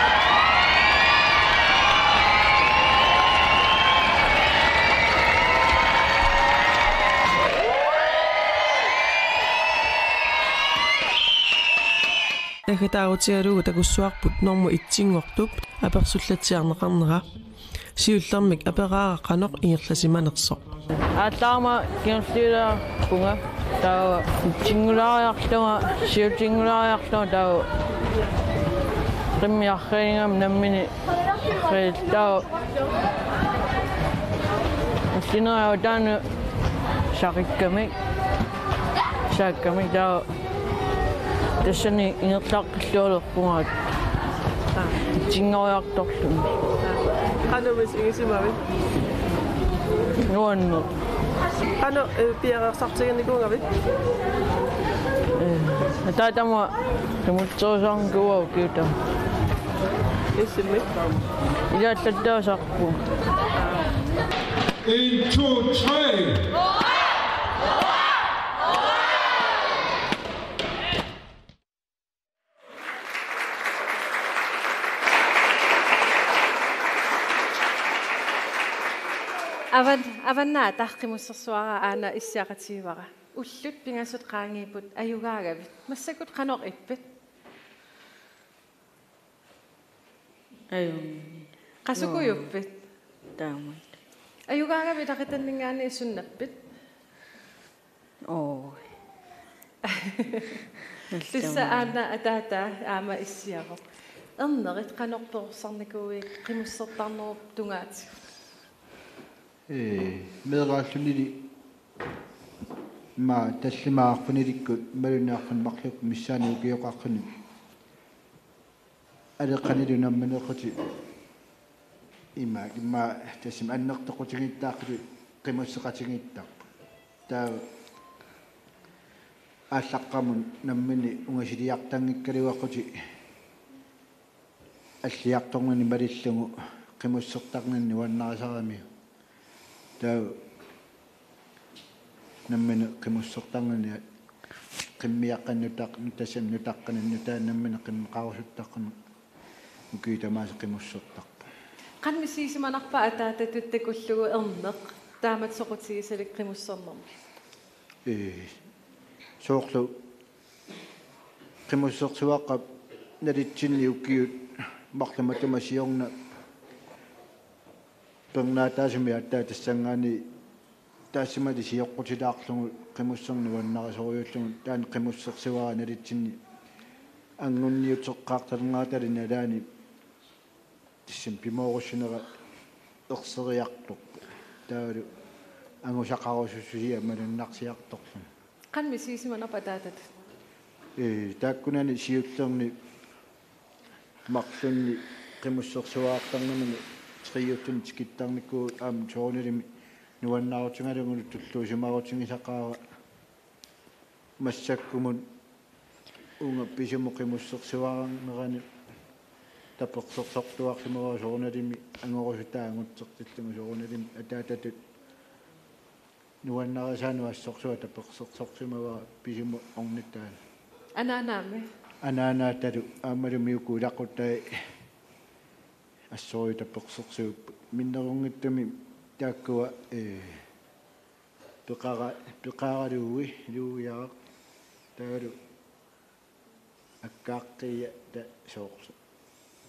Naggataarutigalugu takussuarput normu et-inngortup apersullatsiarneqarnera. Siullermik aperaara qanoq ingerlasimanersoq. Aallaarama kingulliulaarpunga, taava et-inngulaariarlunga, siullinnguulaariarlunga, taava qimmiarrininnga nammineq qiltaava. Ullineriaataanut saqikkamik, saakkamik, taava tassani ingerlaqqillualerpunga et-inngoriartorlunga. Qanoq misigisimavit? Nuanneq. Qanoq, eh, piareersartiginikuugavit? Eh, ataatama qimussersuarnikuuara ukiutama. Issimmik? Ilaallattaasarpunga. En, to, tre. Avan-, Avannaata Qimussersuaraat aana issiaqatigivara. Ullut pingasut qaangiupput, ajugaagavit? Massakkut qanoq ippit? Ajunngilaq. Qasukujuppit? Taamaat. Ajugaagavit ilaquttanngaanniit sunnappit? Oo. Tassa aana ataataa aamma issiavoq. Ernerit qanoq perorsarnikuuit qimussertarnerup tungaatigut? Ee, meeraallunili, immaqa tallimat arfinilikkut, imaluunniit arfineq-marlukkut missaani ukioqarluni. Aleqqanilu nammineerlutik ima, ima tassami annertoqutigiittaarlutik qimusseqatigiittarput. Taava aallaqqaammut nammineq ungasiliartanngikkaluarlutik alliartornini malillugu qimussertarnini nuannarisaramiuk. Taava nammineq qimussertarnini qimmiaqqat nutaq-, nutassami nutaqqanik nutaanut nammineq qimmeqarusuttaqarneq ukiut tamaasa qimussertarpoq. Qanoq misigisimanarpa ataatatut takullugu erneq taamatut soqutigisalik qimussernermi? Ee, soorlu qimussersuaqqap nalitsinni ukiut marluk matuma siorna peernaataasumik aatsaat tassanngaanniit taassumali sioqqutilaarlugu qimusserneq nuannarisorujussuulluni, taanna qimussersuara nalitsinni angunniuteqqaartalernerata nalaani tassami pimoorussinera erseriartorpoq. Taavalu angusaqarusussusia malunnarsiartorluni. Qanoq misigisimanarpa ataatatut? Ee, taakkunani siullerni marlunni qimussersuaartarnermini triuttuni tikittarnikuuvugut aamma soorunalimi nuannaarutigalugu tulluusimaarutigisaqaara massakkumut uunga pisumut qimussersuarnerani tapersersortuarsimavara soorunalimi angorusutaa angutsertillugu soorunalimi ataatatut nuannarisaanut assorsuaq tapersersorsimavara pisumut ornitaanut. Anaanaami. Anaanaatalu aammalumi uku ilaquttai assorujussuaq tapersersuupput. Minnerunngitsumik taakkua, ee, peqara-, peqaraluui, luuiaraq, taavalu akkaaqqiiata soorlu.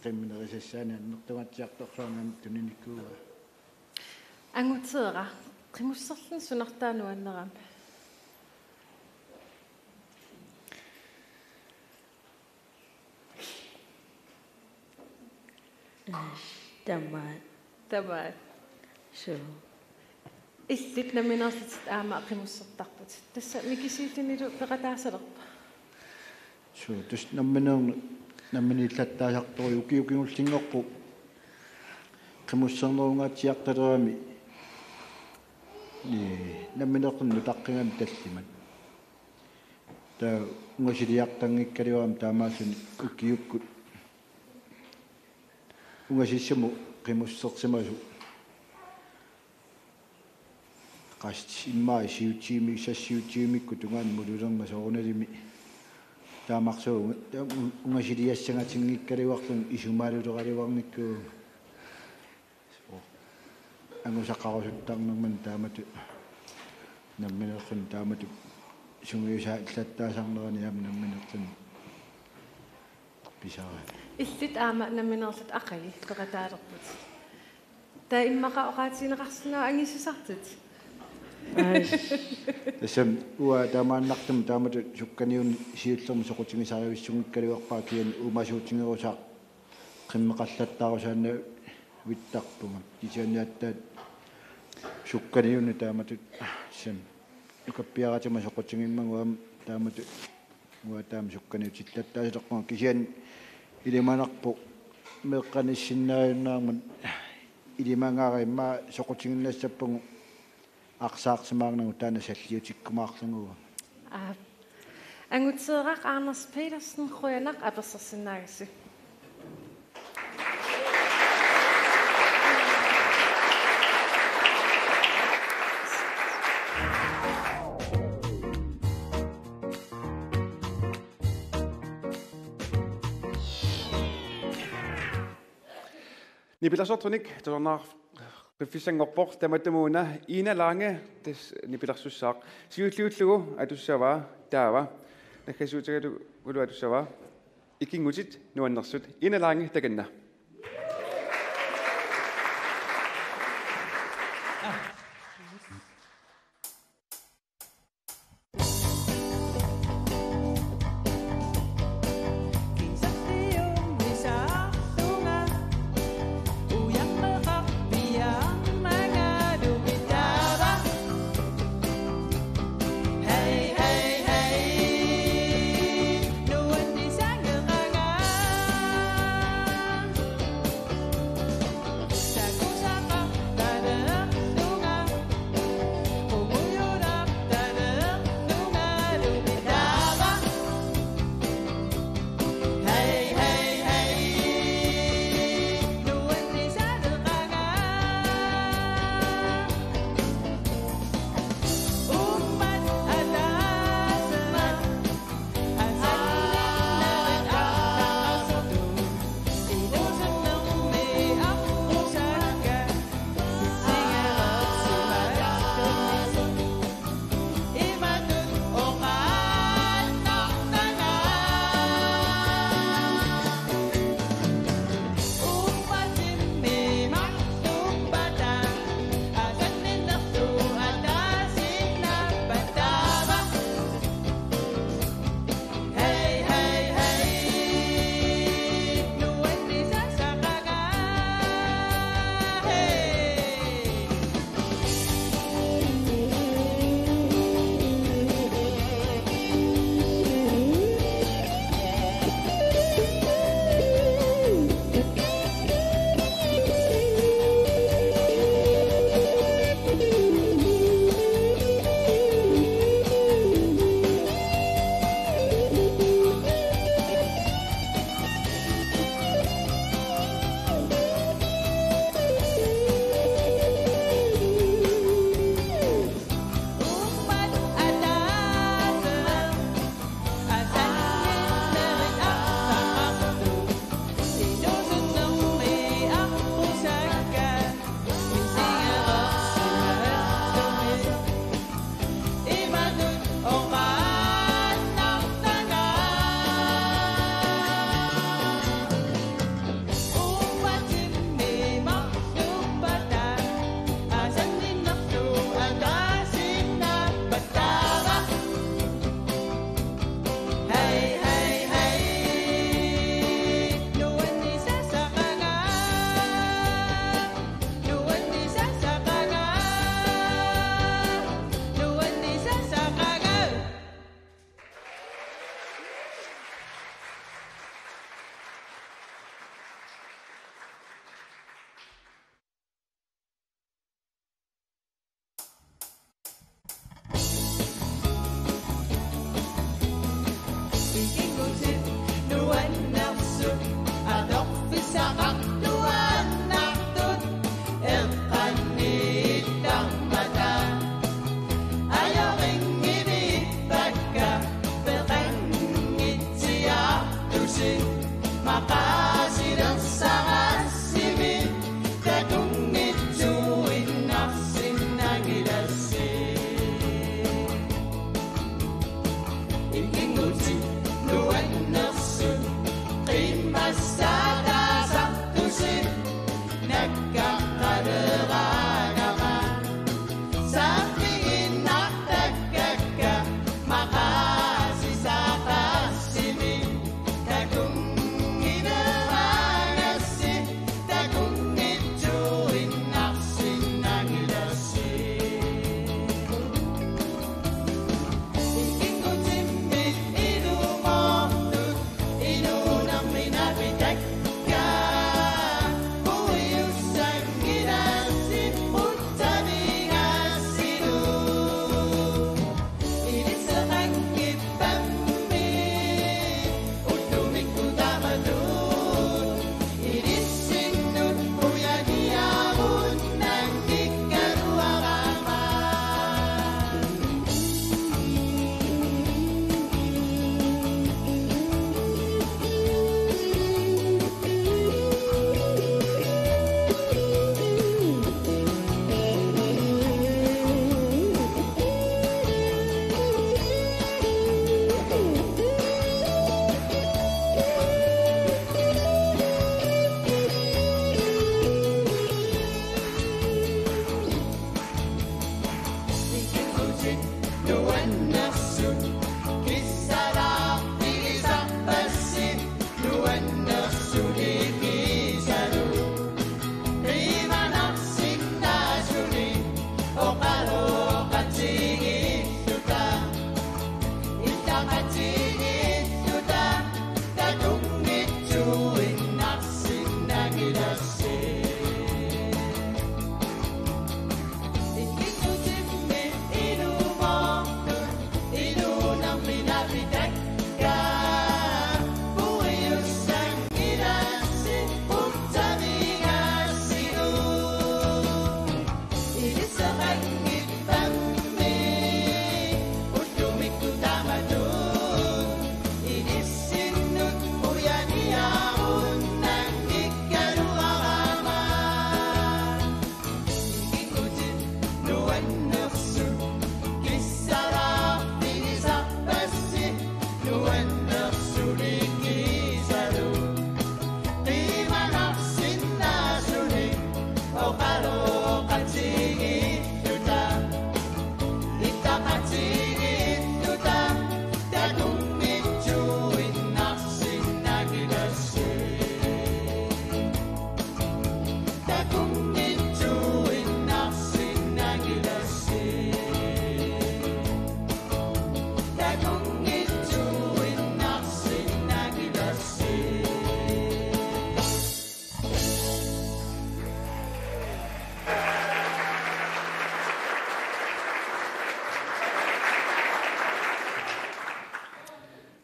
Qimminerisassaani annertungaatsiartorsuarnik tuninikkua. Anguteeraq, qimusserluni sunartaa nuannerami? Tamaat. Tamaat. Suu. Illit nammineerlutit aamma qimussertarputit. Tassa Mikisiillunilu peqataasalerpa? Suu, tassa nammineerneq, namminiillattaasartoq ukiut kingullinngorput qimussernerungaatsiartalerami, ee, nammineerluni nutaqqigami tallimat. Taava ungasiliartanngikkaluarami taamaalluni ukiukkut ungasissamut qimussersimasoq. Qassit immaqa syv timer, seks syv timermikkut tungaanut mululermat soorunalimi. Taamarsuaq unga-, unga-, ungasiliassangatinngikkaluarluni isumaaluleraluarnikkut. Angusaqarusuttarnermini taamatut nammineerluni taamatut sungiusaallattaasarnerani aamma nammineerluni pisara. Illit aamma nammineerlutit aqagu peqataalerputit. Taava immaqa oqaatigineqarsinnaavit angisuusartut? Tassami uanga taamaannartumik taamatut sukkaniunut siullermik soqutigisarivissunngikkaluarpara kisianni uumasuutigerusaaq qimmeqallattaarusaannavittarpunga. Kisianni aatsaat sukkaniunut taamatut, tassami nukappiaratima soqutigimmagu aamma taamatut uanga taama sukkaniutillattaasarpunga. Kisianni ilimanarpoq meeqqanissinnaajunnaarmat ilimagaara, immaqa soqutiginnassappagu arsaarsimaarnagu taanna salliutikkumaarlugu. Aap. Anguteeraq Anders Petersen, qujanaq apersorsinnaagassi. Nipilersortunik tusarnaarfigissanngorpoq, tamatumuuna Ina Lange tassa nipilersussaaq. Siulliullugu atussavaa taava. Naggasiutigalugulu atussavaa Ikinngutit nuannersut. Ina Lange, takanna.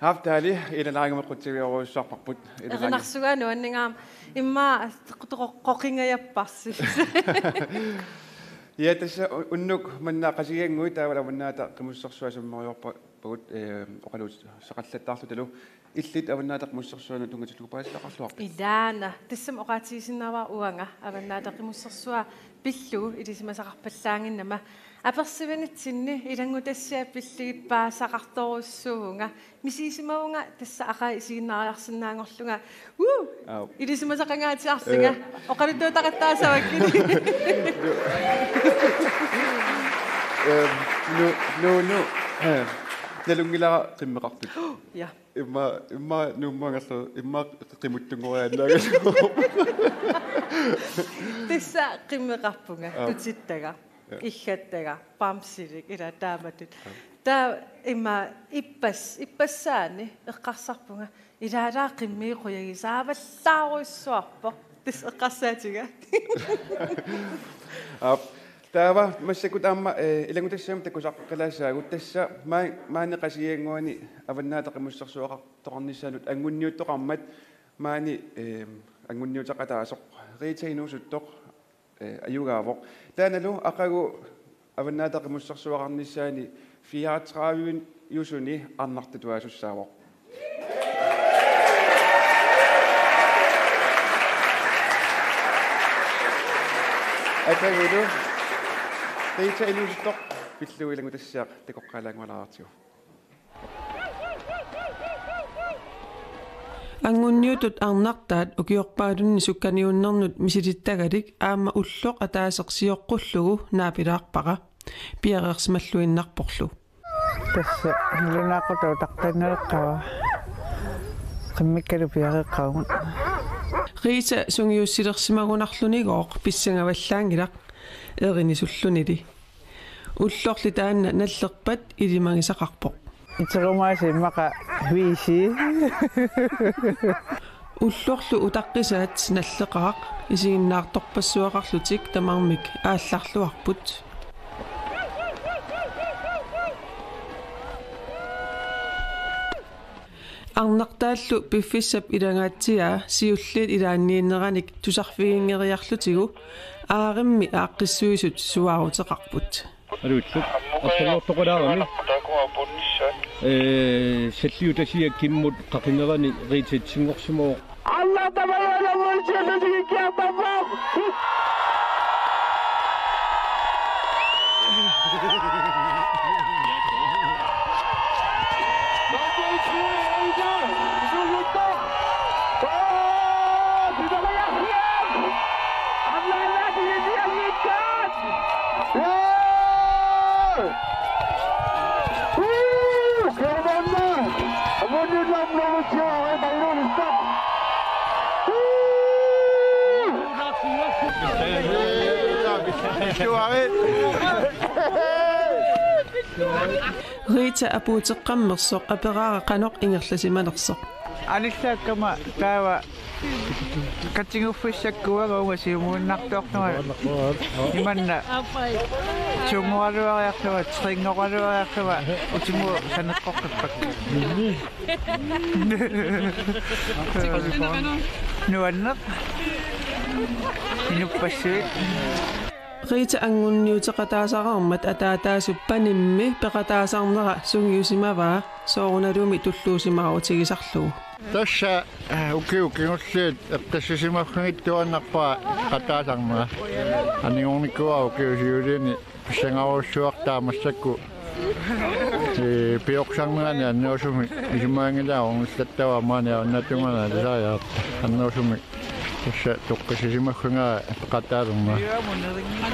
Haftaali ilalaangumeqquttiviorujussuarparput. Erinarsugaa nuanningaam imma toqoqingajapparsi. Ja, tassa u-, unnuk manna Qasigiannguit taavalu Avannaata Qimussersua sammeriorpagut, eh, oqaluussaqallattaarlutalu illit Avannaata Qimussersuanut tunngatillugu paasisaqarluarpit? Ilaana, tassami oqaatigisinnaavara uanga Avannaata Qimussersua pillugu ilisimasaqarpallaannginnama. Apersuinitsinni ilanngutassiaq pillugit paasisaqartorujussuuvunga. Misigisimavunga tassa aqagu isiginnaariarsinnaanngorlunga. Woo! Aap. Ilisimasaqangaatsiarlunga. Eh. Oqaluttuutaqattaassavakkit. Eh, nu, nu, nu. Eh, nalunngilara qimmeqartut. Ja. Imma, imma Nuummuanngorlu, imma qimuttunngoriaannaagallu. Tassa qimmeqarpunga, Aap. Tutittaga, Ja. Iggattaga, bamsilik, ila taamatut. Aap. Taava imma ippas-, ippassaani eqqarsarpunga, ilaalaaq qimmii qujagisaavallaarujussuarpoq. Tassa eqqarsaatiga. Aap. Taava massakkut aamma, eh, ilanngutassiami takusaqqalaassaagut tassa maa-, maani Qasigiannguani Avannaata Qimussersuaqartoqarnissaanut angunniuttoqarmat maani, eh, angunniuteqataasoq Rita Inuusuttoq, eh, ajugaavoq. Taannalu aqagu Avannaata Qimussersuaqarnissaani fireogtredive-usuni arnartatuaasussaavoq. Aqagulu Rita Inuusuttoq pillugu ilanngutassiaq takoqqaalaanngualaartigu. Angunniutut arnartaat ukiorpaalunni sukkaniunnernut misilittagalik aamma ulloq ataaseq sioqqullugu naapilaarpara. Piareersimalluinnarporlu. Tassa, nalunaaqutaq utaqqiinnaleqqaarpara. Qimmikkalu piareeqqavugut. Rita sungiussilersimagunarlunigooq pissangavallaanngilaq erinisullunili. Ullorli taanna nallerpat ilimagisaqarpoq. Iterumaasiit immaqa viisi. Ullorlu utaqqisaat nalleqaraq isiginnaartorpassuaqarlutik tamarmik aallarluarput. Arnartaallu piffissap ilangaatsiaa siulliit ilaanniinneranik tusarfiginngeriarlutigu aarimmi aaqqissuisut suaaruteqarput. Aluutsuk, arsaanngortoqalaarami. Ee, salliutasiaq kimmut qaqinerani Rita itsinngorsimavoq. Rita apuuteqqammersoq aperaara qanoq ingerlasimanersoq. Anillaakkama taava katiguffissakkuanga uunga siumuinnartoortunga imanna tungoraluariarlunga, tringoraluariarlunga utimut saneqqoqqippakka. Nuanneq. Inuppassuit. Rita angunniuteqataasareermat ataataasup panimmi peqataasarnera sungiusimavaa soorunalumi tulluusimaarutigisarlugu. Tassa, eh, ukiut kingulliit eqqissisimaffigittuaannarpara peqataasarnera. Anigornikuuara ukiut siuliini pissangarujussuartaa massakkut, eh, piorsarnerani annerusumik isumaginngilara ornillattavaa maani avannaata tungaanut alisariaqartoq annerusumik. Tassa toqqissisimaffigara peqataasarnera.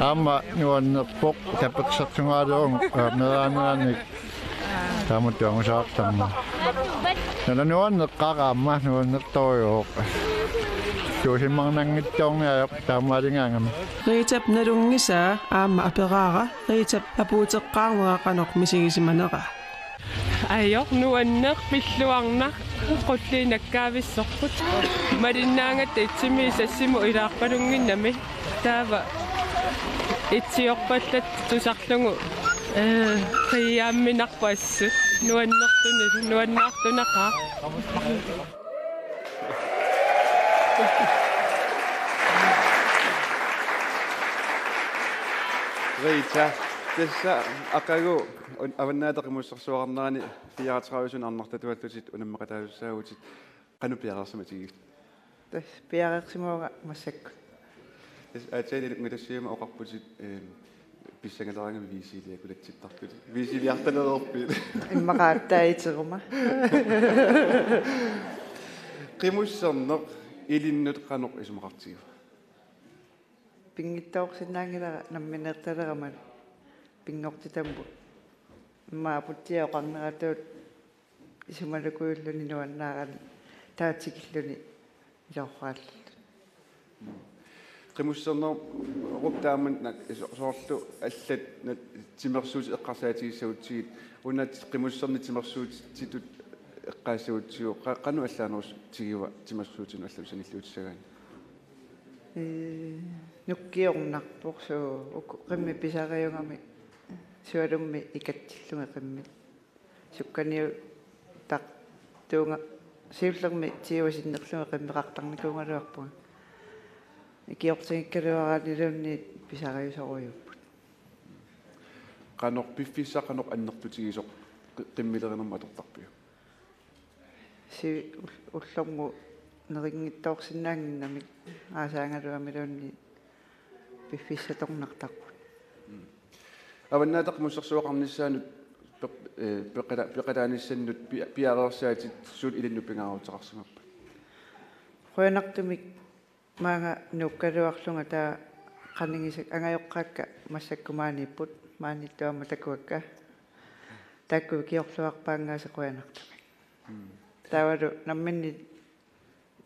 Aamma nuannerpoq tapersersornerulerlugu, eh, meeraaneranik taamatut angusaqartarnera. Nala nuanneqqaaq aamma nuannertorujuuvoq. Tuusimaarnanngitsoorniajoq taamaaligaangami. Ritap nalunngisaa aamma aperaara Ritap apuuteqqaarnera qanoq misigisimanera. Ajoq nuanneq pilluarnaq qulliit nakkaavissorput. Malinnaagatta itsimi sassimut ilaarpalunnginnami. Taava itsiorpallatta tusarlugu Ee, qiiaamminarpoq assut. Nuannertuni-, nuannaartunaqaaq. Rita, tassa aqagu un-, Avannaata Qimussersuarnerani fireogtredive-suni arnartatuallutit unammeqataasussaavutit. Qanoq piareersimatigivit? Tassa piareersimavunga massakkut. Tassa aatsaat inunngutassuuma oqarputit, ehm, pissangaleraangami V C-liakulatsittartut. V C-liartalereerpit? Immaqa aatsaat iteruma. Qimusserneq ilinnut qanoq isumaqartigiva? Pinngitsoorsinnaanngilara nammineertalerama pinngortitammut. Immaqa aputsiaq oqarneratut isumalukujulluni nuannaarani taava tikilluni iluaraalluta. Qimussernerup taama na-, so-, soorlu allat na-, timersuutit eqqarsaatigissagutsigit, una qimusserneq timersuutitut eqqaassagutsigu, qa-, qanoq allaanerusutigiva timersuutinut allanut sanilliutissagaanni? Ee, nukkiornarpoq suu, uku qimmit pisariugami sualummik ikatsillugit qimmit. Sukkaniuttartuunga siullermik tyve sinnerlugit qimmeqartarnikuugaluarpunga. Ikiortinngikkaluaraanniluunniit pisariusorujuupput. Qanoq piffissaq qanoq annertutigisoq qi-, qimmilerinermut atortarpiuk? Si-, ul-, ullormut nerinngitsoorsinnaannginnamik aasaagaluamiluunniit piffissatornartarput. Mm. Avannaata Qimussersuaqarnissaanut peq-, eh, peqata-, peqataanissannut pia-, piareersaatit suut ilinnut pingaaruteqarsimapput? Qujanartumik maanga nuukkaluarlunga taava qanigisakka angajoqqaakka massakkut maaniipput, maaniittuamma takuakka. Taakku ikiorluarpaanngaasa qujanartumik. Mm. Taavalu nammineq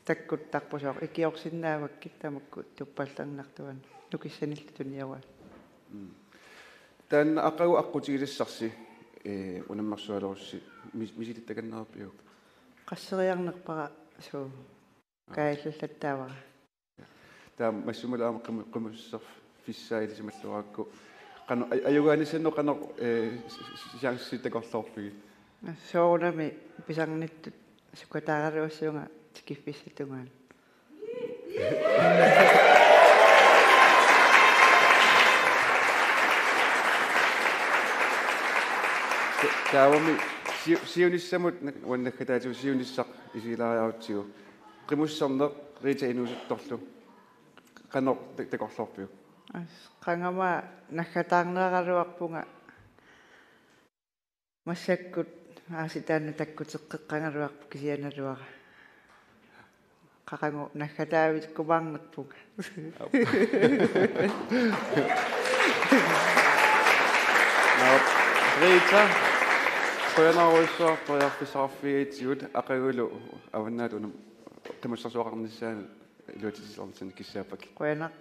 takkuttarput sooq ikiorsinnaavakkit tamakku tuppallernartuan nukissanillu tuniorua. Mm. Taanna aqagu aqqutigilassarsi, eh, unammersualerussi mis-, misilittakanneerpiuk? Qasseriarnerpara suu. Aa. Kaajallattaavara. Taava massakkut aamma qimu-, qimusserfissaa ilisimalluarakku. Qanoq aj-, ajugaanissannut qanoq, eh, s-, s-, chancesit takorloorpigit? Soorunami pisarnittut sukataaraluassuunga tikiffissap tungaanut. Ta-, taavami siu-, siunissamut nak-, uanga naggataatigut siunissaq isigilaariarutsigu. Qimusserneq Rita inuusuttorlu. Qanoq ta-, takorloorpiuk? As, qangami naggataarneraraluarpunga. Massakkut aasiit taanna takkuteqqeqqagaluarpoq kisianni naluara. Qaqagu naggataavikkumaarnerpunga. Aap. Naap. Rita, qujanarujussuaq periarfissaqarfigigatsigut aqagulu Avannaata Unam-, Qimussersuaqarnissaanut iluatsitsisarnissaanut kissaappakka. Qujanaq.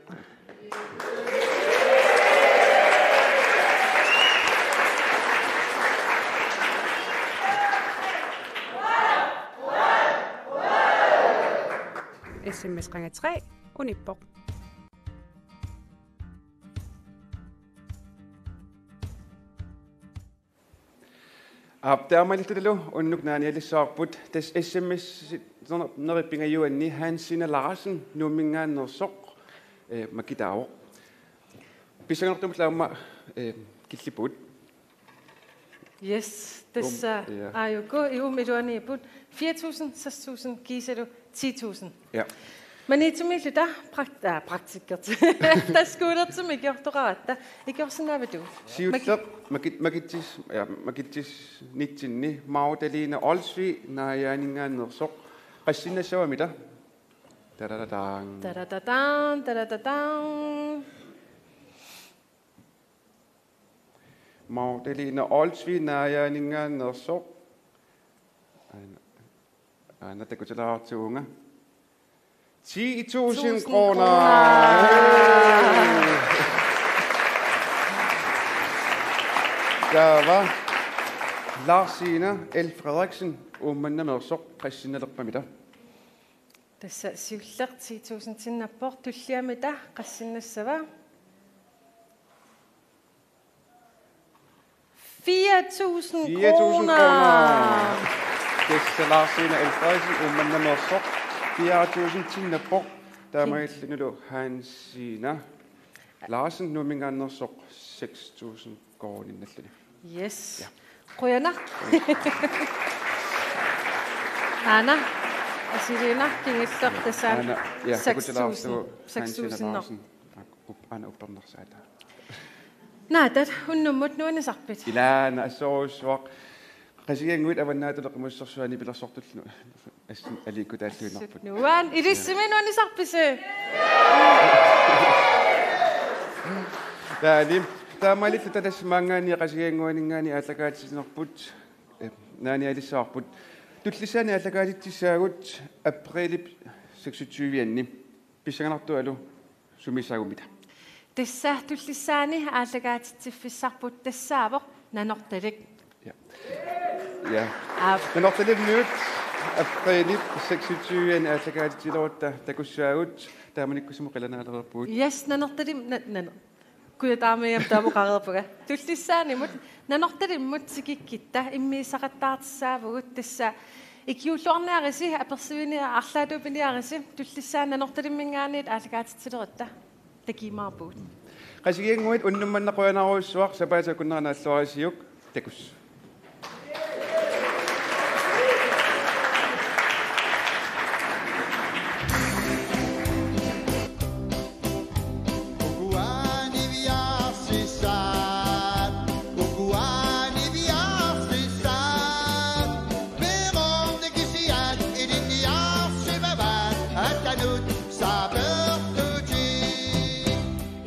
S M S qanga tre unippoq. Aap, taamaalillutalu unnuk naanialissavarput, tassa S M S-neri pingajuanni Hansine Larsen Nuumminngaanneersoq, eh, makitaavoq. Pissanganartumullu aamma, eh, killippugut. Yes, tassa. Uum, ja. Aajuku, uuma iluaniipput fire tusind, seks tusind, kiisalu ti tusind. Ja. Maniitsumillu taava prakt-, aa, praktikkerti. Tassa skuulertimik ikiortoqaratta. Ikiorsinnaavit? Siulleq, maki-, makitsis-, ja, makitsisnitsinni Magdalene Olsvig Naajaaninngaanneersoq. Qassinnassava, Mita? Tadadadang. Tadadadang, tadadadang. Magdalene Olsvig Naajaaninngaanneersoq. Aana, aana takutilaartigunga. Ti tusind kroner. Taava Larsine L. Frederiksen Uummannaameersoq, qassinnalerpa, Mita? Tassa siulleq ti tusindinnappoq, tullia, Mita, qassinnassava? Fire tusind kroner. Fire tusind kroner. Tassa Larsine Alfredsen, Uummannammeersoq, fire tusind tinnappoq. Taamaalillunilu Hansina Larsen, Nuumminngaanneersoq, seks tusind kronerinnalluni. Yes. Ja. Qujanaq. Aana, Asiliinaq, kingulleq tassani. Aana, ja, seks tusind. Takutilaarlugu Hansina seks tusind. Larsen. Up-, aana uppernarsaata. Naataat, unnummut nuannisarpit? Ilaana assorujussuaq. Qasigiannguit Avannaata Qimussersuani pilersortullu assut aliikkutaalluinnarput. Nuan, ilissimi nuannisarpisi? Taali, taamaalilluta tassa maanngaanniit Qasigiannguaninngaanniit aallakaatitsinerput, eh, naanialissavarput. Tullissaani aallakaatitsissaagut aprilip seksogtyve-anni. Pissanganartualu sumiissagummita? Tassa Tullissaani aallakaatitsiffissarput tassaavoq Nanortalik. Ja. Ja. Aap. Nanortalimmiut aprilip seksogtyve-anni aallakaatitsilerutta takussaagut, taamanikkussamut qilanaalereerpugut. Yes, Nanortalim-, na-, na-, Kujataamiut taama oqareerpunga. Tullissaanimut, Nanortalimmut tikikkitta immiussaqattaartissaavugut, tassa ikiuulluarniarisi, apersuini-, arlaatigut piniarisi, Tullissaani Nanortalimminngaanniit aallakaatitsilerutta takuumaarpugut. Qasigiannguit unnuk manna qujanarujussuaq, sapaatip-akunnera naalluarisiuk. Takuss. Ukuani viarsissaat, ukuani viarsissaat. Meeqqorneq kisiat ilinniarsimavaat, atanut sapertutik.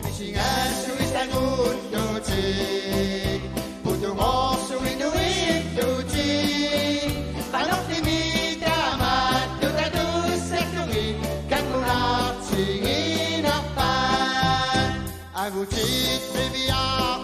Misigaassuisanngullutik, putungoorsuinuillutik. Qanortumi taamaattut atussaallugit kanngunartiginarpaat. Angutit piviar